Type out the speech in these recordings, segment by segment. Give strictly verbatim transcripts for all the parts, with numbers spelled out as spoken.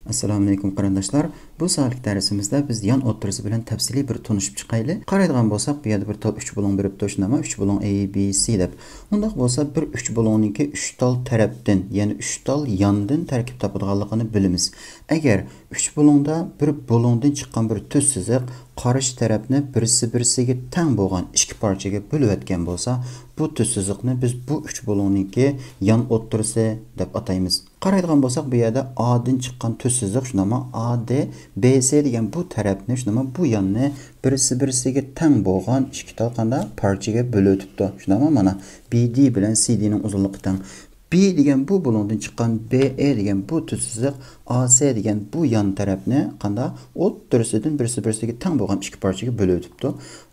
ئەسسالامۇئەلەيكۇم قېرىنداشلار. بۇ سائەتلىك دەرسىمىزدە بىز يان ئوتتۇرىسى بىلەن تەپسىلىي بىر تونۇشۇپ چىقايلى. قارايدىغان بولساق، بۇ يەردە بىر تال ئۈچ بۇلۇڭ بېرىپتۇ، شۇنداقمۇ؟ ئۈچ بۇلۇڭ A B C دەپ. ئۇنداق بولسا، بىر ئۈچ بۇلۇڭنىڭكى ئۈچ تال تەرەپتىن، يەنى ئۈچ تال ياندىن تەركىب تاپىدىغانلىقىنى بىلىمىز. ئەگەر ئۈچ بۇلۇڭدا بىر بۇلۇڭدىن چىققان بىر تۈز سىزىق قارشى تەرەپنى بىرسى-بىرسىگە تەڭ بولغان ئىككى پارچىگە بۆلۈۋەتكەن بولسا، بۇ تۈز سىزىقنى بىز بۇ ئۈچ بۇلۇڭنىڭكى يان ئوتتۇرىسى دەپ ئاتايمىز. قارايدىغان بولساق، بۇ يەردە A دىن چىققان تۈز سىزىق، شۇنداقمۇ؟ A D B C دېگەن بۇ تەرەپنى، شۇنداقمۇ؟ بۇ ياننى بىرسى-بىرسىگە تەڭ بولغان ئىككى تال قانداق پارچىگە بۆلۈۋېتىپتۇ، شۇنداقمۇ؟ مانا، B D بىلەن C D نىڭ ئۇزۇنلۇقى تەڭ. B دېگەن بۇ بۇلۇڭدىن چىققان B E دېگەن بۇ تۈز سىزىق، A C دېگەن بۇ يان تەرەپنى قانداق ئوتتۇرىسىدىن بىرسى-بىرسىگە تەڭ بولغان ئىككى پارچىگە بۆلۈۋېتىپتۇ.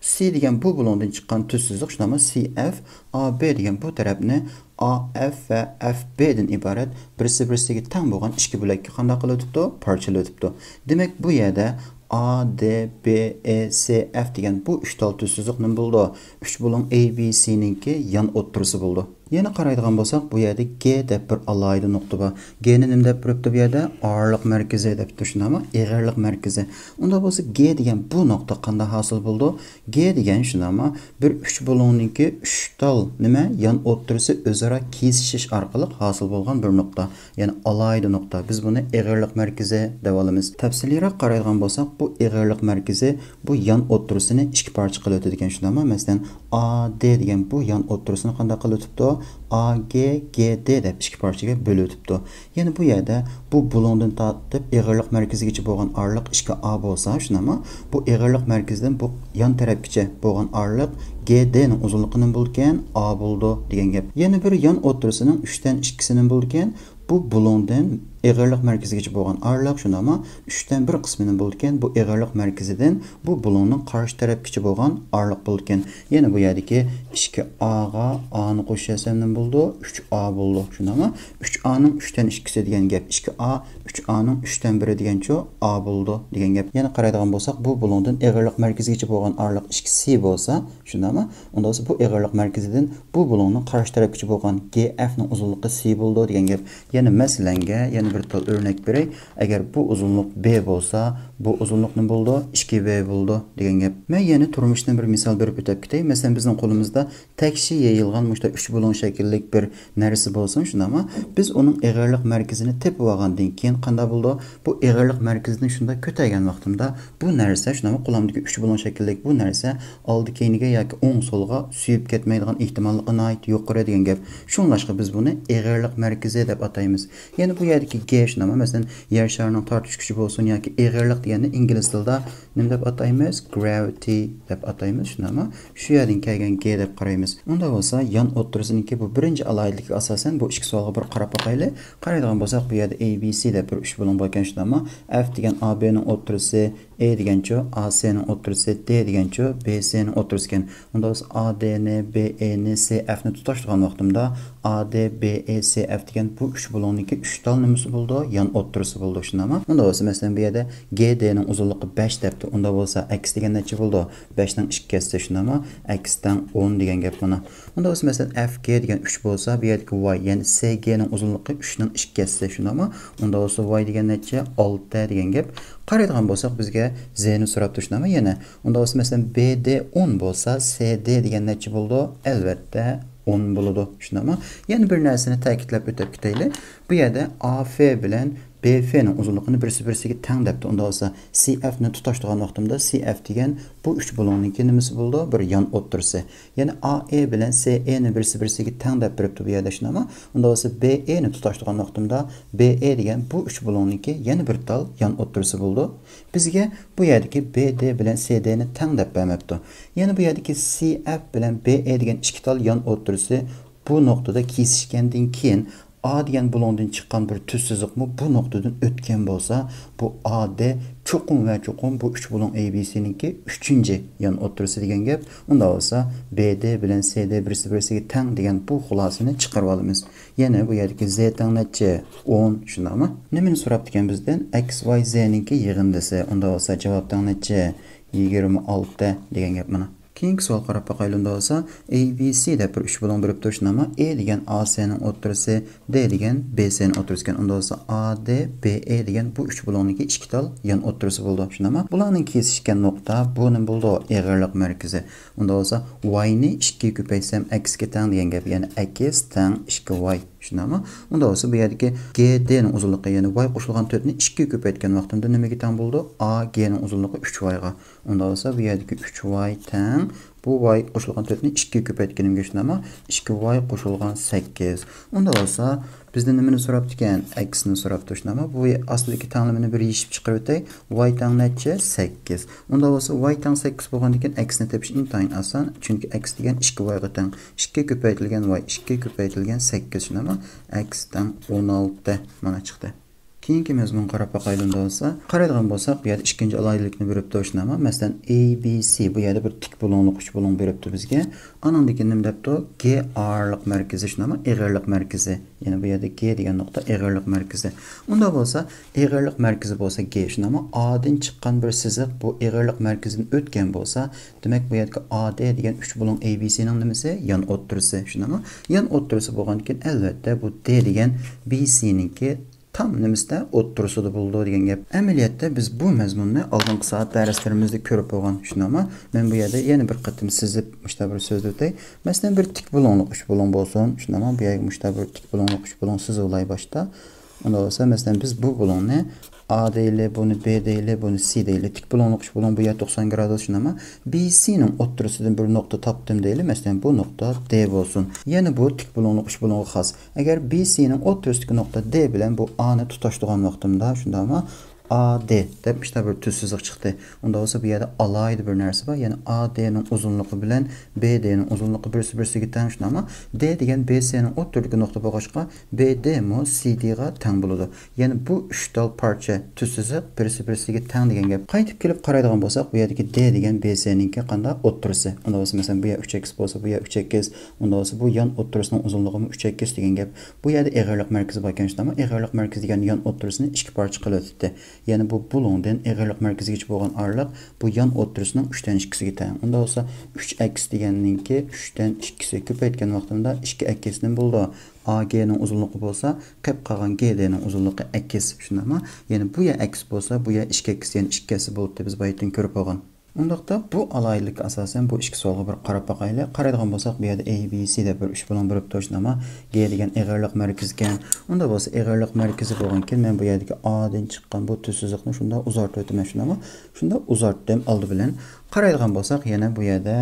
C دېگەن بۇ بۇلۇڭدىن چىققان تۈز سىزىق، شۇنداقمۇ؟ C F A B دېگەن بۇ تەرەپنى A F ۋە F B دىن ئىبارەت بىرسى-بىرسىگە تەڭ بولغان ئىككى بۆلەككە قانداق قىلىۋېتىپتۇ؟ پارچىلىۋېتىپتۇ. دېمەك، بۇ يەردە A D B E C F دېگەن بۇ ئۈچ تال تۈز سىزىق نېمە بولىدۇ؟ ئۈچ بۇلۇڭ A B C نىڭكى يان ئوتتۇرىسى بولىدۇ. يەنە قارايدىغان بولساق، بۇ يەردە G دەپ بىر ئالاھىدە نۇقتا بار. G نى نېمە دەپ بېرىپتۇ بۇ يەردە؟ ئاغىرلىق مەركىزى دەپتۇ، شۇنداقمۇ؟ ئېغىرلىق مەركىزى. ئۇنداق بولسا، G دېگەن بۇ نۇقتا قانداق ھاسىل بولىدۇ؟ G دېگەن، شۇنداقمۇ؟ بىر ئۈچ بۇلۇڭنىڭكى ئۈچ تال نېمە؟ يان ئوتتۇرىسى ئۆزئارا كېسىشىش ئارقىلىق ھاسىل بولغان بىر نۇقتا. يەنى ئالاھىدە نۇقتا. بىز بۇنى ئېغىرلىق مەركىزى دەپ ئالىمىز. تەپسىلىيراق قارايدىغان بولساق، بۇ ئېغىرلىق مەركىزى بۇ يان ئوتتۇرىسىنى ئىككى پارچە قىلىۋېتىدىكەن، شۇنداقمۇ؟ مەسىلەن، A D دېگەن بۇ يان ئوتتۇرىسىنى قانداق قىلىۋېتىپتۇ؟ A G G D دەپ ئىككى پارچىگە بۆلۈۋېتىپتۇ. يەنە بۇ يەردە بۇ بۇلۇڭدىن تارتىپ ئېغىرلىق مەركىزىگىچە بولغان ئارىلىق ئىككى A بولسا، شۇنداقمۇ؟ بۇ ئېغىرلىق مەركىزىدىن بۇ يان تەرەپكىچە بولغان ئارىلىق G D نىڭ ئۇزۇنلۇقى نېمە بولىدىكەن؟ A بولىدۇ دېگەن گەپ. يەنە بىر يان ئوتتۇرىسىنىڭ ئۈچتىن ئىككىسى نېمە بولىدىكەن؟ بۇ بۇلۇڭدىن ئېغىرلىق مەركىزىگىچە بولغان ئارىلىق، شۇنداقمۇ؟ ئۈچتىن بىر قىسمى نېمە بولىدىكەن؟ بۇ ئېغىرلىق مەركىزىدىن بۇ بۇلۇڭنىڭ قارشى تەرەپكىچە بولغان ئارىلىق بولىدىكەن. يەنە بۇ يەردىكى ئىككى A غا A نى قوشۇۋەتسەم نېمە بولىدۇ؟ ئۈچ A بولىدۇ. شۇنداقمۇ؟ ئۈچ A نىڭ ئۈچتىن ئىككىسى دېگەن گەپ. ئىككى A، ئۈچ A نىڭ ئۈچتىن بىرى دېگەنچۇ A بولىدۇ دېگەن گەپ. يەنە قارايدىغان بولساق، بۇ بۇلۇڭدىن ئېغىرلىق مەركىزىگىچە بولغان ئارىلىق ئىككى C بولسا، شۇنداقمۇ؟ ئۇنداق بولسا بۇ ئېغىرلىق مەركىزىدىن بۇ بۇلۇڭنىڭ قارشى تەرەپكىچە بولغان G F نىڭ ئۇزۇنلۇقى C بولىدۇ دېگەن گەپ. يەنە مەسىلەنگە يەنە بىر تال ئۆرنەك بېرەي. ئەگەر بۇ ئۇزۇنلۇق B بولسا، بۇ ئۇزۇنلۇق نېمە بولىدۇ؟ ئىككى B بولىدۇ دېگەن گەپ. مەن يەنە تۇرمۇشتىن بىر مىسال بېرىپ ئۆتۈپ كېتەي. مەسىلەن، بىزنىڭ قولىمىزدا تەكشى يېيىلغان مۇشۇنداق ئۈچ بۇلۇڭ شەكىللىك بىر نەرسە بولسۇن، شۇنداقمۇ؟ بىز ئۇنىڭ ئېغىرلىق مەركىزىنى تېپىپ ئالغاندىن كېيىن قانداق بولىدۇ؟ بۇ ئېغىرلىق مەركىزىنى شۇنداق كۆتەرگەن ۋاقتىمدا، بۇ نەرسە، شۇنداقمۇ؟ قولۇمدىكى ئۈچ بۇلۇڭ شەكىللىك بۇ نەرسە ئالدى كەينىگە ياكى ئوڭ سولغا سۆيۈپ كەتمەيدىغان ئېھتىماللىقى ناھايىتى يۇقىرى دېگەن گەپ. شۇڭلاشقا بىز بۇنى ئېغىرلىق مەركىزى دەپ ئاتايمىز. يەنە بۇ يەردىكى G، شۇنداقمۇ؟ مەسىلەن، يەر شارىنىڭ تارتىش كۈچى بولسۇن ياكى ئېغىرلىق دېگەننى ئىنگلىز تىلىدا نېمە دەپ ئاتايمىز؟ Gravity دەپ ئاتايمىز، شۇنداقمۇ؟ شۇ يەردىن كەلگەن G دەپ قارايمىز. ئۇنداق بولسا، يان ئوتتۇرىسىنىڭكى بۇ بىرىنچى ئالاھىدىلىكىگە ئاساسەن بۇ ئىككى سوئالغا بىر قاراپ باقايلى. قارايدىغان بولساق، بۇ يەردە A B C دەپ بىر ئۈچ بۇلۇڭ باركەن، شۇنداقمۇ؟ F دېگەن A B نىڭ ئوتتۇرىسى، A دېگەنچۇ، A C نىڭ ئوتتۇرىسى، D دېگەنچۇ، B C نىڭ ئوتتۇرىسى ئىكەن. ئۇنداق بولسا، A D نى، B E نى، C F نى تۇتاشتۇرغان ۋاقتىمدا، A D B E C F دېگەن بۇ ئۈچ بۇلۇڭنىڭكى ئۈچ تال نېمىسى بولىدۇ؟ يان ئوتتۇرىسى بولىدۇ، شۇنداقمۇ؟ ئۇنداق بولسا، مەسىلەن، بۇ يەردە G D نىڭ ئۇزۇنلۇقى بەش دەپتۇ. ئۇنداق بولسا، X دېگەن نەچچە بولىدۇ؟ بەشنىڭ ئىككى ھەسسىسى، شۇنداقمۇ؟ X تەڭ ئون دېگەن گەپ مانا. ئۇنداق بولسا، مەسىلەن، F G دېگەن ئۈچ بولسا، بۇ يەردىكى Y، يەنى C G نىڭ ئۇزۇنلۇقى ئۈچنىڭ ئىككى ھەسسىسى، شۇنداقمۇ؟ ئۇنداق بولسا، Y دېگەن نەچچە؟ ئالتە دېگەن گەپ. قارايدىغان بولساق، بىزگە Z نى سوراپتۇ، شۇنداقمۇ؟ يەنە ئۇنداق بولسا، مەسىلەن، B D ئون بولسا، C D دېگەن نەچچە بولىدۇ؟ ئەلۋەتتە، ئون بولىدۇ، شۇنداقمۇ؟ يەنە بىر نەرسىنى تەكىتلەپ ئۆتۈپ كېتەيلى. بۇ يەردە A F بىلەن B F نىڭ ئۇزۇنلۇقىنى بىرسى-بىرسىگە تەڭ دەپتۇ. ئۇنداق بولسا، C F نى تۇتاشتۇرغان ۋاقتىمدا، C F دېگەن بۇ ئۈچ بۇلۇڭنىڭكى نېمىسى بولىدۇ؟ بىر يان ئوتتۇرىسى. يەنى A E بىلەن C E نى بىرسى-بىرسىگە تەڭ دەپ بېرىپتۇ بۇ يەردە، شۇنداقمۇ؟ ئۇنداق بولسا، B E نى تۇتاشتۇرغان ۋاقتىمدا، B E دېگەن بۇ ئۈچ بۇلۇڭنىڭكى يەنە بىر تال يان ئوتتۇرىسى بولىدۇ. بىزگە بۇ يەردىكى B D بىلەن C D نى تەڭ دەپ بەرمەپتۇ. يەنە بۇ يەردىكى C F بىلەن B E دېگەن ئىككى تال يان ئوتتۇرىسى بۇ نۇقتىدا كېسىشكەندىن كېيىن، A دېگەن بۇلۇڭدىن چىققان بىر تۈز سىزىقمۇ بۇ نۇقتىدىن ئۆتكەن بولسا، بۇ A D چوقۇم ۋە چوقۇم بۇ ئۈچ بۇلۇڭ A B C نىڭكى ئۈچىنچى يان ئوتتۇرىسى دېگەن گەپ. ئۇنداق بولسا، B D بىلەن C D بىرسى-بىرسىگە تەڭ دېگەن بۇ خۇلاسىنى چىقىرىۋالىمىز. يەنە بۇ يەردىكى Z تەڭ نەچچە؟ ئون، شۇنداقمۇ؟ نېمىنى سوراپتىكەن بىزدىن؟ X، Y، Z نىڭكى يىغىندىسى. ئۇنداق بولسا، جاۋاب تەڭ نەچچە؟ يىگىرمە ئالتە دېگەن گەپ مانا. كېيىنكى سوئال قاراپ باقايلى. ئۇندا بولسا، A B C دەپ بىر ئۈچ بۇلۇڭ بېرىپتۇ، شۇنداقمۇ؟ A دېگەن A C نىڭ ئوتتۇرىسى، D دېگەن B C نىڭ ئوتتۇرىسى ئىكەن. ئۇندا بولسا، A D B E دېگەن بۇ ئۈچ بۇلۇڭنىڭكى ئىككى تال يان ئوتتۇرىسى بولىدۇ، شۇنداقمۇ؟ بۇلارنىڭ كېسىشكەن نۇقتا، بۇ نېمە بولىدۇ؟ ئېغىرلىق مەركىزى. ئۇندا بولسا، Y نى ئىككىگە كۆپەيتسەم، X كە تەڭ دېگەن گەپ، يەنى X تەڭ ئىككى Y، شۇنداقمۇ؟ ئۇندا بولسا، بۇ يەردىكى G D نىڭ ئۇزۇنلۇقى، يەنى Y قوشۇلغان تۆتنى ئىككىگە كۆپەيتكەن ۋاقتىمدا نېمىگە تەڭ بولىدۇ؟ A G نىڭ ئۇزۇنلۇقى ئۈچ Y غا. ئۇندا بولسا، بۇ يەردىكى ئۈچ Y تەڭ، بۇ Y قوشۇلغان تۆتنى ئىككىگە كۆپەيتكىنىمگە، شۇنداقمۇ؟ ئىككى Y قوشۇلغان سەككىز. ئۇندا بولسا، بىزدىن نېمىنى سوراپتىكەن؟ X نى سوراپتۇ، شۇنداقمۇ؟ بۇ ئاستىدىكى تەڭلىمىنى بىر يېشىپ چىقىرىۋېتەي. Y تەڭ نەچچە؟ سەككىز. ئۇندا بولسا، Y تەڭ سەككىز بولغاندىكىن، X نى تېپىش ئىنتايىن ئاسان. چۈنكى X دېگەن ئىككى Y غا تەڭ. ئىككى كۆپەيتىلگەن Y، ئىككى كۆپەيتىلگەن سەككىز، شۇنداقمۇ؟ X تەڭ ئون ئالتە. مانا چىقتى. كېيىنكى مەزمۇنغا قاراپ باقايلى ئۇندا بولسا. قارايدىغان بولساق، بۇ يەردە ئىككىنچى ئالاھىدىلىكنى بېرىپتۇ، شۇنداقمۇ؟ مەسىلەن، A B C، بۇ يەردە بىر تىك بۇلۇڭلۇق ئۈچ بۇلۇڭ بېرىپتۇ بىزگە. ئانىڭدىن كېيىن نېمە دەپتۇ؟ G ئاغىرلىق مەركىزى، شۇنداقمۇ؟ ئېغىرلىق مەركىزى. يەنى بۇ يەردە G دېگەن نۇقتا ئېغىرلىق مەركىزى. ئۇندا بولسا، ئېغىرلىق مەركىزى بولسا G، شۇنداقمۇ؟ A دىن چىققان بىر سىزىق بۇ ئېغىرلىق مەركىزىدىن ئۆتكەن بولسا، دېمەك، بۇ يەردىكى A D دېگەن ئۈچ بۇلۇڭ A B C نىڭ نېمىسى؟ يان ئوتتۇرىسى، شۇنداقمۇ؟ يان ئوتتۇرىسى بولغاندىكىن، ئەلۋەتتە، بۇ D دېگەن B C نىڭكى تام نېمىسىدە؟ ئوتتۇرىسىدا بولىدۇ دېگەن گەپ. ئەمەلىيەتتە بىز بۇ مەزمۇننى ئالدىنقى سائەت دەرسلىرىمىزدە كۆرۈپ بولغان، شۇنداقمۇ؟ مەن بۇ يەردە يەنە بىر قېتىم سىزىپ، مۇشۇنداق بىر سۆزلىۋېتەي. مەسىلەن، بىر تىك بۇلۇڭلۇق ئۈچ بۇلۇڭ بولسۇن، شۇنداقمۇ؟ بۇ يەرگە مۇشۇنداق بىر تىك بۇلۇڭلۇق ئۈچ بۇلۇڭ سىزىۋالاي باشتا. ئۇندا بولسا، مەسىلەن، بىز بۇ بۇلۇڭنى A دەيلى، بۇنى B دەيلى، بۇنى C دەيلى. تىك بۇلۇڭلۇق ئۈچ بۇلۇڭ، بۇ يەر توقسان گرادۇس، شۇنداقمۇ؟ B C نىڭ ئوتتۇرىسىدىن بىر نۇقتا تاپتىم دەيلى، مەسىلەن، بۇ نۇقتا D بولسۇن. يەنە بۇ تىك بۇلۇڭلۇق ئۈچ بۇلۇڭغا خاس. ئەگەر B C نىڭ ئوتتۇرىسىدىكى نۇقتا D بىلەن بۇ A نى تۇتاشتۇرغان ۋاقتىمدا، شۇنداقمۇ؟ A D دەپ مۇشۇنداق بىر تۈز سىزىق چىقتى. ئۇندا بولسا، بۇ يەردە ئالاھىدە بىر نەرسە بار. يەنى A D نىڭ ئۇزۇنلۇقى بىلەن B D نىڭ ئۇزۇنلۇقى بىرسى بىرسىگە تەڭ، شۇنداقمۇ؟ D دېگەن B C نىڭ ئوتتۇرىدىكى نۇقتا بولغاچقا، B D مۇ C D غا تەڭ بولىدۇ. يەنى بۇ ئۈچ تال پارچە تۈز سىزىق بىرسى بىرسىگە تەڭ دېگەن گەپ. قايتىپ كېلىپ قارايدىغان بولساق، بۇ يەردىكى D دېگەن B C نىڭكى قانداق؟ ئوتتۇرىسى. ئۇندا بولسا، مەسىلەن، بۇ يەر ئۈچ ئىكس بولسا، بۇ يەر ئۈچ ئىكس. ئۇندا بولسا، بۇ يان ئوتتۇرىسىنىڭ ئۇزۇنلۇقىمۇ ئۈچ ئىكس دېگەن گەپ. بۇ يەردە ئېغىرلىق مەركىزى باركەن، شۇنداقمۇ؟ ئېغىرلىق مەركىزى دېگەن يان ئوتتۇرىسىنى ئىككى پارچە قىلىۋېتىپتۇ. يەنى بۇ بۇلۇڭدىن ئېغىرلىق مەركىزىگىچە بولغان ئارىلىق بۇ يان ئوتتۇرىسىنىڭ ئۈچتىن ئىككىسىگە تەڭ. ئۇندا بولسا، ئۈچ ئىكس دېگەننىڭكى ئۈچتىن ئىككىسى كۆپەيتكەن ۋاقتىمدا ئىككى ئىكس نېمە بولىدۇ؟ A G نىڭ ئۇزۇنلۇقى بولسا، قېپ قالغان G D نىڭ ئۇزۇنلۇقى ئىكس، شۇنداقمۇ؟ يەنى بۇ يەر ئىكس بولسا، بۇ يەر ئىككى ئىكس، يەنى ئىككى ئىكس بولدى، بىز بايىتتىن كۆرۈپ بولغان. ئۇنداقتا بۇ ئالاھىدىلىككە ئاساسەن بۇ ئىككى سوئالغا بىر قاراپ باقايلى. قارايدىغان بولساق، بۇ يەردە A B C دەپ بىر ئۈچ بۇلۇڭ بېرىپتۇ، شۇنداقمۇ؟ G دېگەن ئېغىرلىق مەركىزى ئىكەن. ئۇندا بولسا ئېغىرلىق مەركىزى بولغانكىن، مەن بۇ يەردىكى A دىن چىققان بۇ تۈز سىزىقنى شۇنداق ئۇزارتىۋېتىمەن، شۇنداقمۇ؟ شۇنداق ئۇزارتتىم ئالدى بىلەن. قارايدىغان بولساق، يەنە بۇ يەردە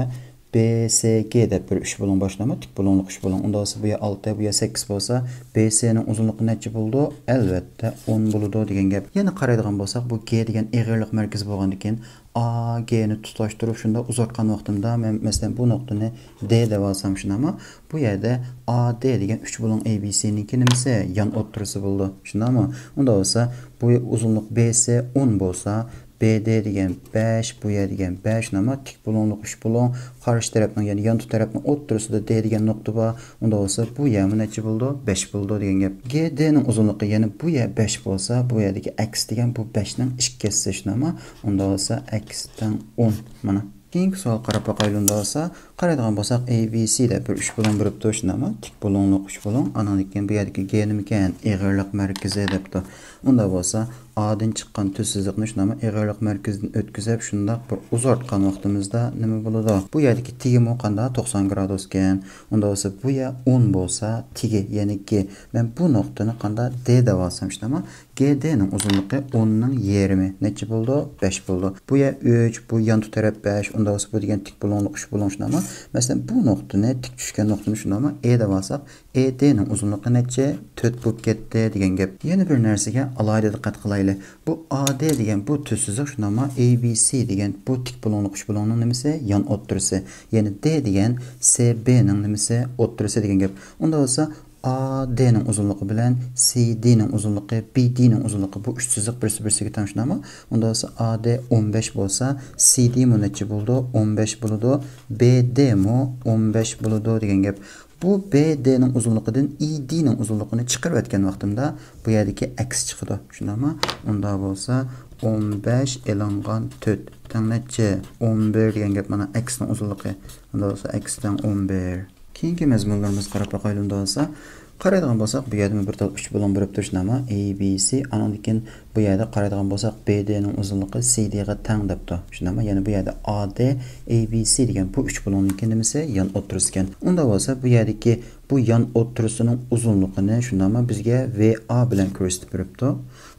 B C G دەپ بىر ئۈچ بۇلۇڭ بار، شۇنداقمۇ؟ تىك بۇلۇڭلۇق ئۈچ بۇلۇڭ. ئۇندا بولسا بۇ يەر ئالتە، بۇ يەر سەككىز بولسا، B C نىڭ ئۇزۇنلۇقى نەچچە بولىدۇ؟ ئەلۋەتتە، ئون بولىدۇ دېگەن گەپ. يەنە قارايدىغان بولساق، بۇ G دېگەن ئېغىرلىق مەركىزى بولغاندىكىن، A G نى تۇتاشتۇرۇپ شۇنداق ئۇزارتقان ۋاقتىمدا، مەن، مەسىلەن، بۇ نۇقتىنى D دەپ ئالسام، شۇنداقمۇ؟ بۇ يەردە A D دېگەن ئۈچ بۇلۇڭ A B C نىڭكى نېمىسى؟ يان ئوتتۇرىسى بولىدۇ، شۇنداقمۇ؟ ئۇندا بولسا، بۇ ئۇزۇنلۇق B C ئون بولسا، B D دېگەن بەش، بۇ يەر دېگەن بەش، شۇنداقمۇ؟ تىك بۇلۇڭلۇق ئۈچ بۇلۇڭ، قارشى تەرەپنىڭ، يەنى يانتۇ تەرەپنىڭ ئوتتۇرىسىدا D دېگەن نۇقتا بار. ئۇندا بولسا، بۇ يەرمۇ نەچچە بولىدۇ؟ بەش بولىدۇ دېگەن گەپ. G D نىڭ ئۇزۇنلۇقى، يەنى بۇ يەر بەش بولسا، بۇ يەردىكى ئىكس دېگەن بۇ بەشنىڭ ئىككىسى، شۇنداقمۇ؟ ئۇندا بولسا، ئىكس تەڭ ئون. مانا. كېيىنكى سوئال قاراپ باقايلى، ئۇندا بولسا. قارايدىغان بولساق، A B C دەپ بىر ئۈچ بۇلۇڭ بېرىپتۇ، شۇنداقمۇ؟ تىك بۇلۇڭلۇق ئۈچ بۇلۇڭ. ئانىڭدىن كېيىن بۇ يەردىكى G نېمىكەن؟ ئېغىرلىق مەركىزى دەپتۇ. ئۇندا بولسا، A دىن چىققان تۈز سىزىقنى شۇنداقمۇ ئېغىرلىق مەركىزىدىن ئۆتكۈزۈپ، شۇنداق بىر ئۇزارتقان ۋاقتىمىزدا نېمە بولىدۇ؟ بۇ يەردىكى تېگىمۇ قانداق؟ توقسان گرادۇسكەن. ئۇندا بولسا، بۇ يەر ئون بولسا، تېگى، يەنى G. مەن بۇ نۇقتىنى قانداق؟ D دەپ ئالسام، شۇنداقمۇ؟ G D نىڭ ئۇزۇنلۇقى ئوننىڭ يېرىمى. نەچچە بولىدۇ؟ بەش بولىدۇ. بۇ يەر ئۈچ، بۇ يانتۇ تەرەپ بەش، ئۇندا بولسا، بۇ دېگەن تىك بۇلۇڭلۇق ئۈچ بۇلۇڭ، شۇنداقمۇ؟ مەسىلەن، بۇ نۇقتىنى، تىك چۈشكەن نۇقتىنى شۇنداقمۇ؟ E دەپ ئالساق، E D نىڭ ئۇزۇنلۇقى نەچچە؟ تۆت بولۇپ كەتتى دېگەن گەپ. يەنە بىر نەرسىگە ئالاھىدە دىققەت قىلايلى. بۇ A D دېگەن بۇ تۈز سىزىق شۇنداقمۇ؟ A B C دېگەن بۇ تىك بۇلۇڭلۇق ئۈچ بۇلۇڭنىڭ نېمىسى؟ يان ئوتتۇرىسى. يەنى D دېگەن C B نىڭ نېمىسى؟ ئوتتۇرىسى دېگەن گەپ. ئۇندا بولسا، A D نىڭ ئۇزۇنلۇقى بىلەن C D نىڭ ئۇزۇنلۇقى، B D نىڭ ئۇزۇنلۇقى، بۇ ئۈچ سىزىق بىرسى بىرسىگە تەڭ، شۇنداقمۇ؟ ئۇندا بولسا، A D ئون بەش بولسا، C D مۇ نەچچە بولىدۇ؟ ئون بەش بولىدۇ. B D مۇ ئون بەش بولىدۇ دېگەن گەپ. بۇ B D نىڭ ئۇزۇنلۇقىدىن E D نىڭ ئۇزۇنلۇقىنى چىقىرىۋەتكەن ۋاقتىمدا، بۇ يەردىكى ئىكس چىقىدۇ. شۇنداقمۇ؟ ئۇندا بولسا، ئون بەش ئېلىنغان تۆت تەڭ نەچچە؟ ئون بىر دېگەن گەپ، مانا، ئەكسنىڭ ئۇزۇنلۇقى. ئۇنداق بولسا ئەكس تەڭ ئون بىر. كېيىنكى مەزمۇنلىرىمىزغا قاراپ باقايلى ئۇنداق بولسا. قارايدىغان بولساق، بۇ يەردىمۇ بىر تال ئۈچ بۇلۇڭ بېرىپتۇ، شۇنداقمۇ؟ ئەي بى سى، ئانىڭدىن كېيىن بۇ يەردە قارايدىغان بولساق، بى دىنىڭ ئۇزۇنلۇقى سى دىغا تەڭ دەپتۇ. شۇنداقمۇ؟ يەنى بۇ يەردە ئا دى، ئەي بى سى دېگەن بۇ ئۈچ بۇلۇڭنىڭكى نېمىسى؟ يان ئوتتۇرىسى ئىكەن. ئۇنداق بولسا، بۇ يەردىكى بۇ يان ئوتتۇرىسىنىڭ ئۇزۇنلۇقىنى، شۇنداقمۇ، بىزگە ۋى ئا بىلەن كۆرسىتىپ بېرىپتۇ.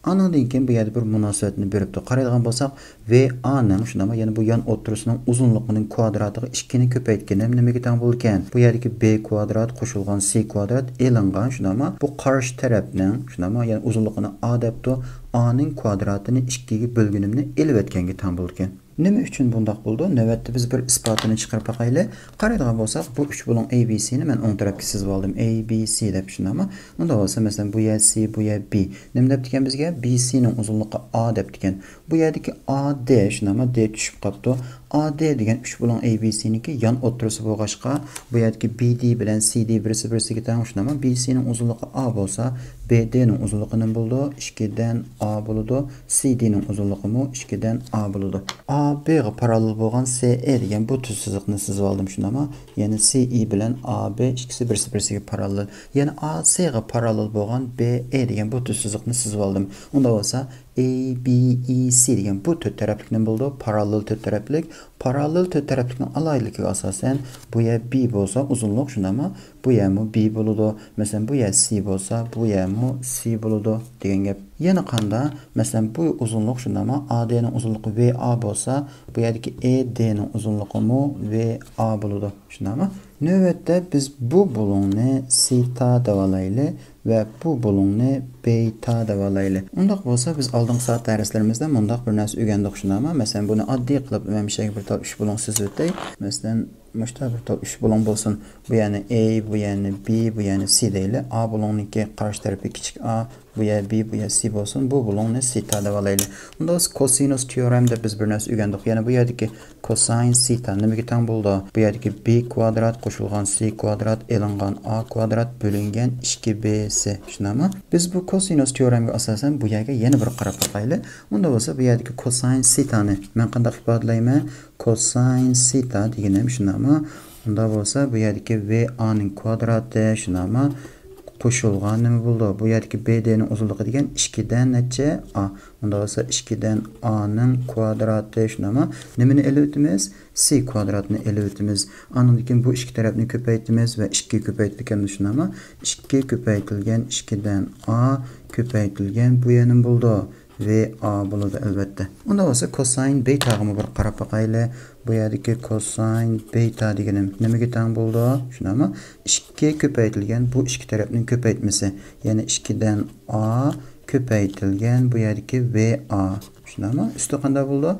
ئانىڭدىن كېيىن بۇ يەردە بىر مۇناسىۋەتنى بېرىپتۇ. قارايدىغان بولساق، ۋى ئانىڭ، شۇنداقمۇ، يەنە بۇ يان ئوتتۇرىسىنىڭ ئۇزۇنلۇقىنىڭ كۋادراتىغا ئىككىنى كۆپەيتكىنىم نېمىگە تەڭ بولىدىكەن؟ بۇ يەردىكى بى كۋادرات قوشۇلغان سى كۋادرات ئېلىنغان، شۇنداقمۇ، بۇ قارشى تەرەپنىڭ، شۇنداقمۇ، يەنە ئۇزۇنلۇقىنى ئا دەپتۇ، ئانىڭ كۋادراتىنى ئىككىگە بۆلگىنىمنى ئېلىۋەتكەنگە تەڭ بولىدىكەن. نېمە ئۈچۈن بۇنداق بولىدۇ؟ نۆۋەتتە بىز بىر ئىسپاتىنى چىقىرىپ باقايلى. قارايدىغان بولساق، بۇ ئۈچ بۇلۇڭ ئەي بى سىنى مەن ئوڭ تەرەپكە سىزىۋالدىم. ئەي بى سى دەپ، شۇنداقمۇ؟ ئۇنداق بولسا، مەسىلەن، بۇ يەر سى، بۇ يەر بى. نېمە دەپتىكەن بىزگە؟ بى سىنىڭ ئۇزۇنلۇقى ئا دەپتىكەن. بۇ يەردىكى ئا دى، شۇنداقمۇ؟ دى چۈشۈپ قاپتۇ. ئا دى دېگەن ئۈچ بۇلۇڭ ئەي بى سىنىڭكى يان ئوتتۇرىسى بولغاچقا، بۇ يەردىكى بى دى بىلەن سى دى بىرسى بىرسىگە تەڭ، شۇنداقمۇ؟ بى سىنىڭ ئۇزۇنلۇقى ئا بولسا، بى دىنىڭ ئۇزۇنلۇقى نېمە بولىدۇ؟ ئىككىدىن ئا بولىدۇ. سى دىنىڭ ئۇزۇنلۇقىمۇ ئىككىدىن ئا بولىدۇ. ئا بىغا پاراللېل بولغان سى ئې دېگەن بۇ تۈز سىزىقنى سىزىۋالدىم، شۇنداقمۇ؟ يەنى سى ئى بىلەن ئا بى ئىككىسى بىرسى بىرسىگە پاراللېل. يەنى ئا سىغا پاراللېل بولغان بى ئې دېگەن بۇ تۈز سىزىقنى سىزىۋالدىم. ئۇنداق بولسا، ئەي بى ئى سى دېگەن بۇ تۆت تەرەپلىك نېمە بولىدۇ؟ پاراللېل تۆت تەرەپلىك. پاراللېل تۆت تەرەپلىكنىڭ ئالاھىدىلىكىگە ئاساسەن، بۇ يەر بى بولسا ئۇزۇنلۇق، شۇنداقمۇ؟ بۇ يەرمۇ بى بولىدۇ. مەسىلەن، بۇ يەر سى بولسا، بۇ يەرمۇ سى بولىدۇ دېگەن گەپ. يەنە قاندا؟ مەسىلەن، بۇ ئۇزۇنلۇق، شۇنداقمۇ؟ ئا دىنىڭ ئۇزۇنلۇقى ۋى ئا بولسا، بۇ يەردىكى ئې دىنىڭ ئۇزۇنلۇقىمۇ ۋى ئا بولىدۇ. شۇنداقمۇ؟ نۆۋەتتە بىز بۇ بۇلۇڭنى سىتا دەۋالايلى ۋە بۇ بۇلۇڭنى بېيتا دەۋالايلى. ئۇنداق بولسا، بىز ئالدىنقى سائەت دەرسلىرىمىزدە مۇنداق بىر نەرسە ئۆگەندۇق، شۇنداقمۇ؟ مەسىلەن، بۇنى ئاددىي قىلىپ، مەن مۇشۇ يەرگە بىر تال ئۈچ بۇلۇڭ سىزىۋېتەي. مەسىلەن، مۇشتا بىر تال ئۈچ بۇلۇڭ بولسۇن. بۇ يەرنى ئەي، بۇ يەرنى بى، بۇ يەرنى سى دەيلى. ئا بۇلۇڭنىڭكى قارشى تەرىپى كىچىك ئا، بۇ يەر بى، بۇ يەر سى بولسۇن. بۇ بۇلۇڭنى سىتا دەۋالايلى. ئۇنداق بولسا، كوسىنۇس تېئورېم دەپ بىز بىر نەرسە ئۆگەندۇق. يەنە بۇ يەردىكى كوساين سىتا نېمىگە تەڭ بولىدۇ؟ بۇ يەردىكى بى كۋادرات قوشۇلغان سى كۋادرات ئېلىنغان ئا كۋادرات بۆلۈنگەن ئىككى بى سى. شۇنداقمۇ؟ بىز بۇ كوسىنۇس تېئورېمىگە ئاساسەن بۇ يەرگە يەنە بىر قاراپ باقايلى. ئۇنداق بولسا، بۇ يەردىكى كوساين سىتانى مەن قانداق ئىپادىلەيمەن؟ كوساين سىتا دېگىنىم شۇنداقمۇ؟ ئۇنداق بولسا، بۇ يەردىكى ۋى ئانىڭ كۋادراتى شۇنداقمۇ؟ قوشۇلغان نېمە بولىدۇ؟ بۇ يەردىكى بى دىنىڭ ئۇزۇنلۇقى دېگەن ئىككىدىن نەچچە؟ ئا. ئۇنداق بولسا، ئىككىدىن ئانىڭ كۋادراتى شۇنداقمۇ؟ نېمىنى ئېلىۋېتىمىز؟ سى كۋادراتنى ئېلىۋېتىمىز. ئانىڭدىن كېيىن بۇ ئىككى تەرەپنى كۆپەيتىمىز ۋە ئىككىگە كۆپەيتىدىكەنمىز، شۇنداقمۇ؟ ئىككى كۆپەيتىلگەن ئىككىدىن ئا كۆپەيتىلگەن بۇ يەر نېمە بولىدۇ؟ ۋى ئا بولىدۇ، ئەلۋەتتە. ئۇنداق بولسا، كوساين بېيتاغىمۇ بىر قاراپ باقايلى. بۇ يەردىكى كوساين بېيتا دېگىنىم نېمىگە تەڭ بولىدۇ؟ شۇنداقمۇ؟ ئىككى كۆپەيتىلگەن بۇ ئىككى تەرەپنىڭ كۆپەيتمىسى. يەنى ئىككىدىن ئا كۆپەيتىلگەن بۇ يەردىكى ۋى ئا. شۇنداقمۇ؟ ئۈستى قانداق بولىدۇ؟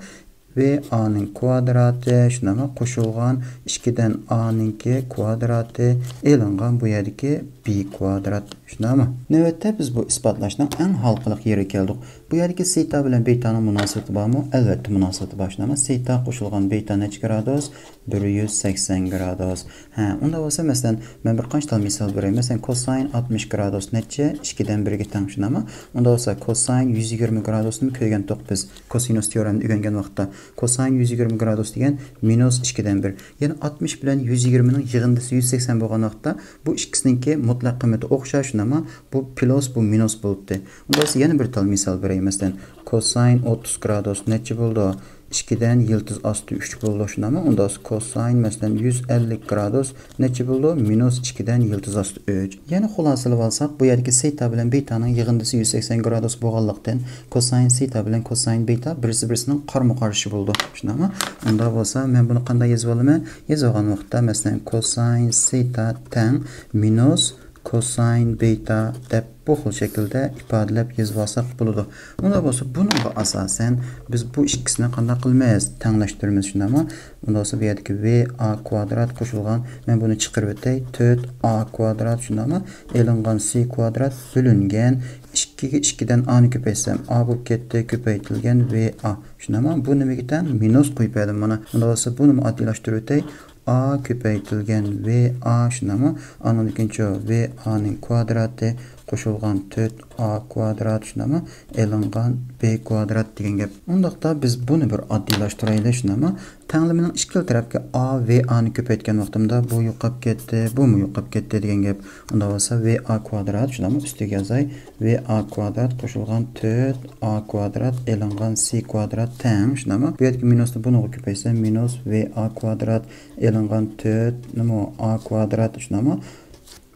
ۋى ئانىڭ كۋادراتى، شۇنداقمۇ؟ قوشۇلغان ئىككىدىن ئانىڭكى كۋادراتى ئېلىنغان بۇ يەردىكى بى كۋادرات. شۇنداقمۇ؟ نۆۋەتتە بىز بۇ ئىسپاتلاشنىڭ ئەڭ ھالقىلىق يېرىگە كەلدۇق. بۇ يەردىكى سىتا بىلەن بېيتانىڭ مۇناسىۋىتى بارمۇ؟ ئەلۋەتتە مۇناسىۋىتى بار. شۇنداقمۇ؟ سىتا قوشۇلغان بېيتا نەچچە گرادۇس؟ بىر يۈز سەكسەن گرادۇس. ھە، ئۇنداق بولسا، مەسىلەن، مەن بىر قانچە تال مىسال بېرەي. مەسىلەن، كوساين ئاتمىش گرادۇس نەچچە؟ ئىككىدىن بىرگە تەڭ، شۇنداقمۇ؟ ئۇنداق بولسا، كوساين يۈز يىگىرمە گرادۇسنىمۇ كۆرگەنتۇق بىز. كوسىنۇس تېئورېمنى ئۆگەنگەن ۋاقىتتا. كوساين يۈز يىگىرمە گرادۇس دېگەن مىنۇس ئىككىدىن بىر. يەنى ئاتمىش بىلەن يۈز يىگىرمىنىڭ يىغىندىسى يۈز سەكسەن بولغان ۋاقىتتا بۇ ئىككىسىنىڭكى مۇتلەق قىممىتى ئوخشاش، شۇنداقمۇ؟ بۇ پلۇس، بۇ مىنۇس بولۇپتۇ. ئۇنداق بولسا يەنە بىر تال مىسال بېرەي. مەسىلەن، كوساين ئوتتۇز گرادۇس نەچچە بولىدۇ؟ ئىككىدىن يىلتىز ئاستى ئۈچ بولىدۇ، شۇنداقمۇ؟ ئۇنداق بولسا كوساين، مەسىلەن، يۈز ئەللىك گرادۇس نەچچە بولىدۇ؟ مىنۇس ئىككىدىن يىلتىز ئاستى ئۈچ. يەنى خۇلاسىلىۋالساق، بۇ يەردىكى سىتا بىلەن بېيتانىڭ يىغىندىسى يۈز سەكسەن گرادۇس بولغانلىقتىن، كوساين سىتا بىلەن كوساين بېيتا بىرسى بىرسىنىڭ قارمۇ قارشى بولىدۇ. شۇنداقمۇ؟ ئۇنداق بولسا، مەن بۇنى قانداق يېزىۋالىمەن؟ يېزىۋالغان ۋاقىتتا، مەسىلەن، كوساين سىتا تەڭ مىنۇس كوساين بېيتا دەپ بۇ خىل شەكىلدە ئىپادىلەپ يېزىۋالساق بولىدۇ. ئۇنداق بولسا، بۇنىڭغا ئاساسەن بىز بۇ ئىككىسىنى قانداق قىلىمىز؟ تەڭلەشتۈرىمىز، شۇنداقمۇ؟ ئۇنداق بولسا، بۇ يەردىكى ۋى ئا كۋادرات قوشۇلغان، مەن بۇنى چىقىرىۋېتەي، تۆت ئا كۋادرات، شۇنداقمۇ؟ ئېلىنغان سى كۋادرات بۆلۈنگەن ئىككىگە ئىككىدىن ئانى كۆپەيتسەم، ئا بولۇپ كەتتى، كۆپەيتىلگەن ۋى ئا. شۇنداقمۇ؟ بۇ نېمىگە تەڭ؟ مىنۇس قويۇپ بەردىم مانا. ئۇنداق بولسا، بۇنىمۇ ئاددىيلاشتۇرۇۋېتەي. ئا كۆپەيتىلگەن ۋى ئا، شۇنداقمۇ؟ ئانىڭدىن كېيىنچۇ؟ ۋى ئانىڭ كۋادراتى قوشۇلغان تۆت ئا كۋادرات، شۇنداقمۇ؟ ئېلىنغان بې كۋادرات دېگەن گەپ. ئۇنداقتا بىز بۇنى بىر ئاددىيلاشتۇرايلى، شۇنداقمۇ؟ تەڭلىمىنىڭ ئىككىلا تەرەپكە ئا ۋە ئانى كۆپەيتكەن ۋاقتىمدا بۇ يوقاپ كەتتى، بۇمۇ يوقاپ كەتتى دېگەن گەپ. ئۇنداق بولسا ۋې ئا كۋادرات، شۇنداقمۇ؟ ئۈستىگە يازاي. ۋې ئا كۋادرات قوشۇلغان تۆت ئا كۋادرات ئېلىنغان سې كۋادرات تەڭ، شۇنداقمۇ؟ بۇ يەردىكى مىنۇسنى بۇنىڭغا كۆپەيتسەم، مىنۇس ۋې ئا كۋادرات ئېلىنغان تۆت نېمە ئا كۋادرات، شۇنداقمۇ؟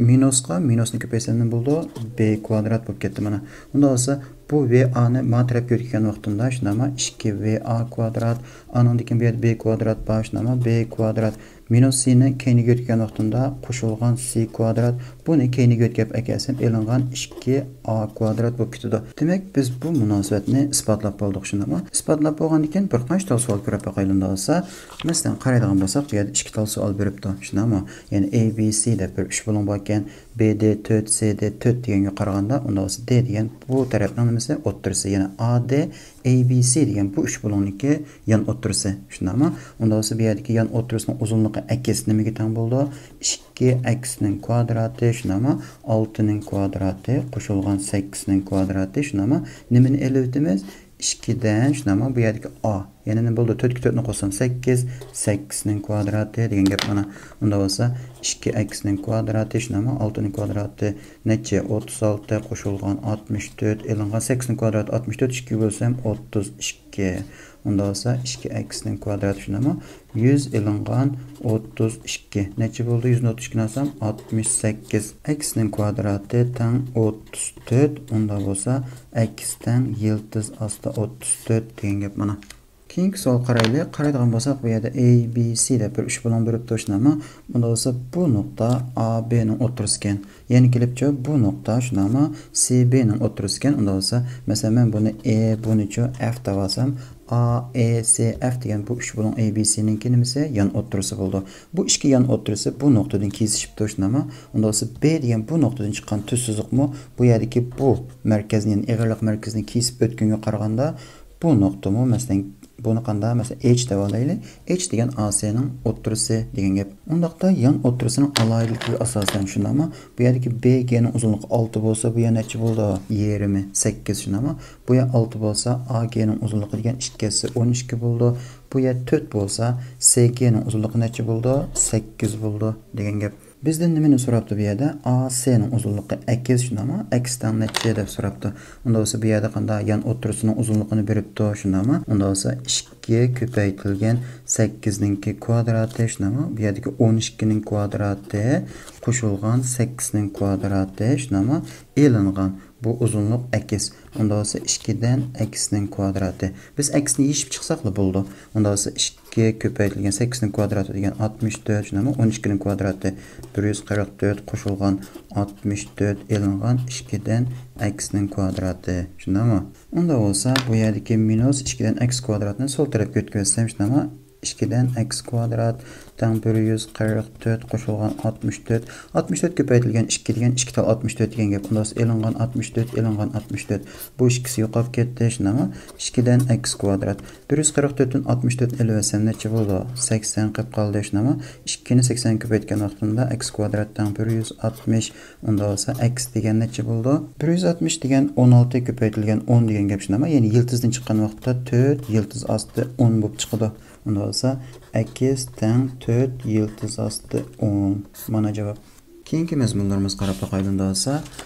مىنۇسقا مىنۇسنى كۆپەيتسەم نېمە بولىدۇ؟ بې كۋادرات بولۇپ كەتتى مانا. ئۇنداق بولسا بۇ ۋې ئانى ما تەرەپكە ئۆتكەن ۋاقتىمدا، شۇنداقمۇ؟ ئىككى ۋې ئا كۋادرات، ئانىڭدىن كېيىن بۇ يەردە بې كۋادرات بار، شۇنداقمۇ؟ بې كۋادرات مىنۇس سېنى كەينىگە يۆتكىگەن ۋاقتىمدا قوشۇلغان سې كۋادرات، بۇنى كەينىگە يۆتكەپ ئەكەلسەم، ئېلىنغان ئىككى ئا كۋادرات بولۇپ كېتىدۇ. دېمەك، بىز بۇ مۇناسىۋەتنى ئىسپاتلاپ بولدۇق، شۇنداقمۇ؟ ئىسپاتلاپ بولغاندىن كېيىن بىر قانچە تال سوئال كۆرۈپ باقايلى ئۇنداق بولسا. مەسىلەن، قارايدىغان بولساق، بۇ يەردە ئىككى تال سوئال بېرىپتۇ، شۇنداقمۇ؟ يەنى ئەي بى سى دەپ بىر ئۈچ بۇلۇڭ باركەن، بې دې تۆت، سې دې تۆت دېگەنگە قارىغاندا، ئۇنداق بولسا دې دېگەن بۇ تەرەپنىڭ نېمىسى؟ ئوتتۇرىسى، يەنى ئا دې ئەي بى سى دېگەن بۇ ئۈچ بۇلۇڭنىڭكى يان ئوتتۇرىسى، شۇنداقمۇ؟ ئۇنداق بولسا بۇ يەردىكى يان ئوتتۇرىسىنىڭ ئۇزۇنلۇقى ئەكس نېمىگە تەڭ بولىدۇ؟ ئىككى ئەكسنىڭ كۋادراتى، شۇنداقمۇ؟ ئالتىنىڭ كۋادراتى قوشۇلغان سەككىزنىڭ كۋادراتى، شۇنداقمۇ؟ نېمىنى ئېلىۋېتىمىز؟ ئىككىدىن، شۇنداقمۇ؟ بۇ يەردىكى ئا. يەنە نېمە بولدى؟ تۆتكە تۆتنى قوشسام سەككىز، سەككىزنىڭ كۋادراتى دېگەن گەپ مانا. ئۇنداق بولسا ئىككى ئەكسنىڭ كۋادراتى، شۇنداقمۇ؟ ئالتىنىڭ كۋادراتى نەچچە؟ ئوتتۇز ئالتە قوشۇلغان ئاتمىش تۆت، ئېلىنغان سەككىزنىڭ كۋادراتى ئاتمىش تۆت، ئىككىگە بۆلسەم ئوتتۇز ئىككى. ئۇنداق بولسا ئىككى ئەكسنىڭ كۋادراتى، شۇنداقمۇ؟ يۈز ئېلىنغان ئوتتۇز ئىككى. نەچچە بولدى؟ يۈزدىن ئوتتۇز ئىككىنى ئالسام، ئاتمىش سەككىز. ئەكسنىڭ كۋادراتى تەڭ ئوتتۇز تۆت. ئۇنداق بولسا ئەكس تەڭ يىلتىز ئاستى ئوتتۇز تۆت دېگەن گەپ مانا. كېيىنكى سوئال قارايلى. قارايدىغان بولساق، بۇ يەردە ئەي بى سى دەپ بىر ئۈچ بۇلۇڭ بېرىپتۇ، شۇنداقمۇ؟ ئۇنداق بولسا بۇ نۇقتا ئا بىنىڭ ئوتتۇرىسىكەن. يەنە كېلىپچۇ، بۇ نۇقتا، شۇنداقمۇ؟ سى بىنىڭ ئوتتۇرىسىكەن. ئۇنداق بولسا، مەسىلەن، مەن بۇنى ئې، بۇنىچۇ ئەف دەۋالسام، ئا ئې سى ئەف دېگەن بۇ ئۈچ بۇلۇڭ ئەي بى سىنىڭكى نېمىسى؟ يان ئوتتۇرىسى بولىدۇ. بۇ ئىككى يان ئوتتۇرىسى بۇ نۇقتىدىن كېسىشىپتۇ، شۇنداقمۇ؟ ئۇنداق بولسا بې دېگەن بۇ نۇقتىدىن چىققان تۈز سىزىقمۇ بۇ يەردىكى بۇ مەركەزنى، يەنى ئېغىرلىق مەركىزىنى كېسىپ ئۆتكەنگە قارىغاندا، بۇ نۇقتىمۇ، مەسىلەن، بۇنى قانداق، مەسىلەن، ئېچ دەۋالايلى. ئېچ دېگەن ئا سىنىڭ ئوتتۇرىسى دېگەن گەپ. ئۇنداقتا يان ئوتتۇرىسىنىڭ ئالاھىدىلىكىگە ئاساسەن، شۇنداقمۇ؟ بۇ يەردىكى بې گېنىڭ ئۇزۇنلۇقى ئالتە بولسا، بۇ يەر نەچچە بولىدۇ؟ يېرىمى، سەككىز، شۇنداقمۇ؟ بۇ يەر ئالتە بولسا، ئا گېنىڭ ئۇزۇنلۇقى دېگەن ئىككى ئەتسە ئون ئىككى بولىدۇ. بۇ يەر تۆت بولسا، سى گېنىڭ ئۇزۇنلۇقى نەچچە بولىدۇ؟ سەككىز بولىدۇ دېگەن گەپ. بىزدىن نېمىنى سوراپتۇ بۇ يەردە؟ ئا سىنىڭ ئۇزۇنلۇقى ئەكس، شۇنداقمۇ؟ ئەكس تەڭ نەچچە دەپ سوراپتۇ. ئۇنداق بولسا بۇ يەردە قانداق؟ يان ئوتتۇرىسىنىڭ ئۇزۇنلۇقىنى بېرىپتۇ، شۇنداقمۇ؟ ئۇنداق بولسا ئىككى كۆپەيتىلگەن سەككىزنىڭكى كۋادراتى، شۇنداقمۇ؟ بۇ يەردىكى ئون ئىككىنىڭ كۋادراتى قوشۇلغان سەككىزنىڭ كۋادراتى، شۇنداقمۇ؟ ئېلىنغان بۇ ئۇزۇنلۇق ئەكس. ئۇنداق بولسا ئىككىدىن ئەكسنىڭ كۋادراتى. بىز ئەكسنى يېشىپ چىقساقلا بولىدۇ. ئۇنداق بولسا ئىككى كۆپەيتىلگەن سەككىزنىڭ كۋادراتى دېگەن ئاتمىش تۆت، شۇنداقمۇ؟ ئون ئىككىنىڭ كۋادراتى بىر يۈز قىرىق تۆت قوشۇلغان ئاتمىش تۆت ئېلىنغان ئىككىدىن ئەكسنىڭ كۋادراتى. شۇنداقمۇ؟ ئۇنداق بولسا بۇ يەردىكى مىنۇس ئىككىدىن ئەكس كۋادراتنى سول تەرەپكە ئۆتكۈزسەم، شۇنداقمۇ؟ ئىككىدىن ئەكس كۋادرات تەڭ بىر يۈز قىرىق تۆت قوشۇلغان ئاتمىش تۆت. ئاتمىش تۆت كۆپەيتىلگەن ئىككى دېگەن ئىككى تال ئاتمىش تۆت دېگەن گەپ. ئۇنداق بولسا ئېلىنغان ئاتمىش تۆت، ئېلىنغان ئاتمىش تۆت. بۇ ئىككىسى يوقاپ كەتتى، شۇنداقمۇ؟ ئىككىدىن ئەكس كۋادرات. بىر يۈز قىرىق تۆتتىن ئاتمىش تۆتنى ئېلىۋەتسەم نەچچە بولىدۇ؟ سەكسەن قېلىپ قالدى، شۇنداقمۇ؟ ئىككىنى سەكسەنگە كۆپەيتكەن ۋاقتىمدا ئەكس كۋادرات تەڭ بىر يۈز ئاتمىش. ئۇنداق بولسا ئەكس دېگەن نەچچە بولىدۇ؟ بىر يۈز ئاتمىش دېگەن ئون ئالتە كۆپەيتىلگەن ئون دېگەن گەپ، شۇنداقمۇ؟ يەنى يىلتىزدىن چىققان ۋاقىتتا تۆت يىلتىز ئاستى ئون بولۇپ چىقىدۇ. ئۇنداق بولسا ئەكس تەڭ تۆت يىلتىز ئاستى ئون. مانا جاۋاب. كېيىنكى مەزمۇنلىرىمىزغا قاراپ باقايلى ئۇنداق بولسا.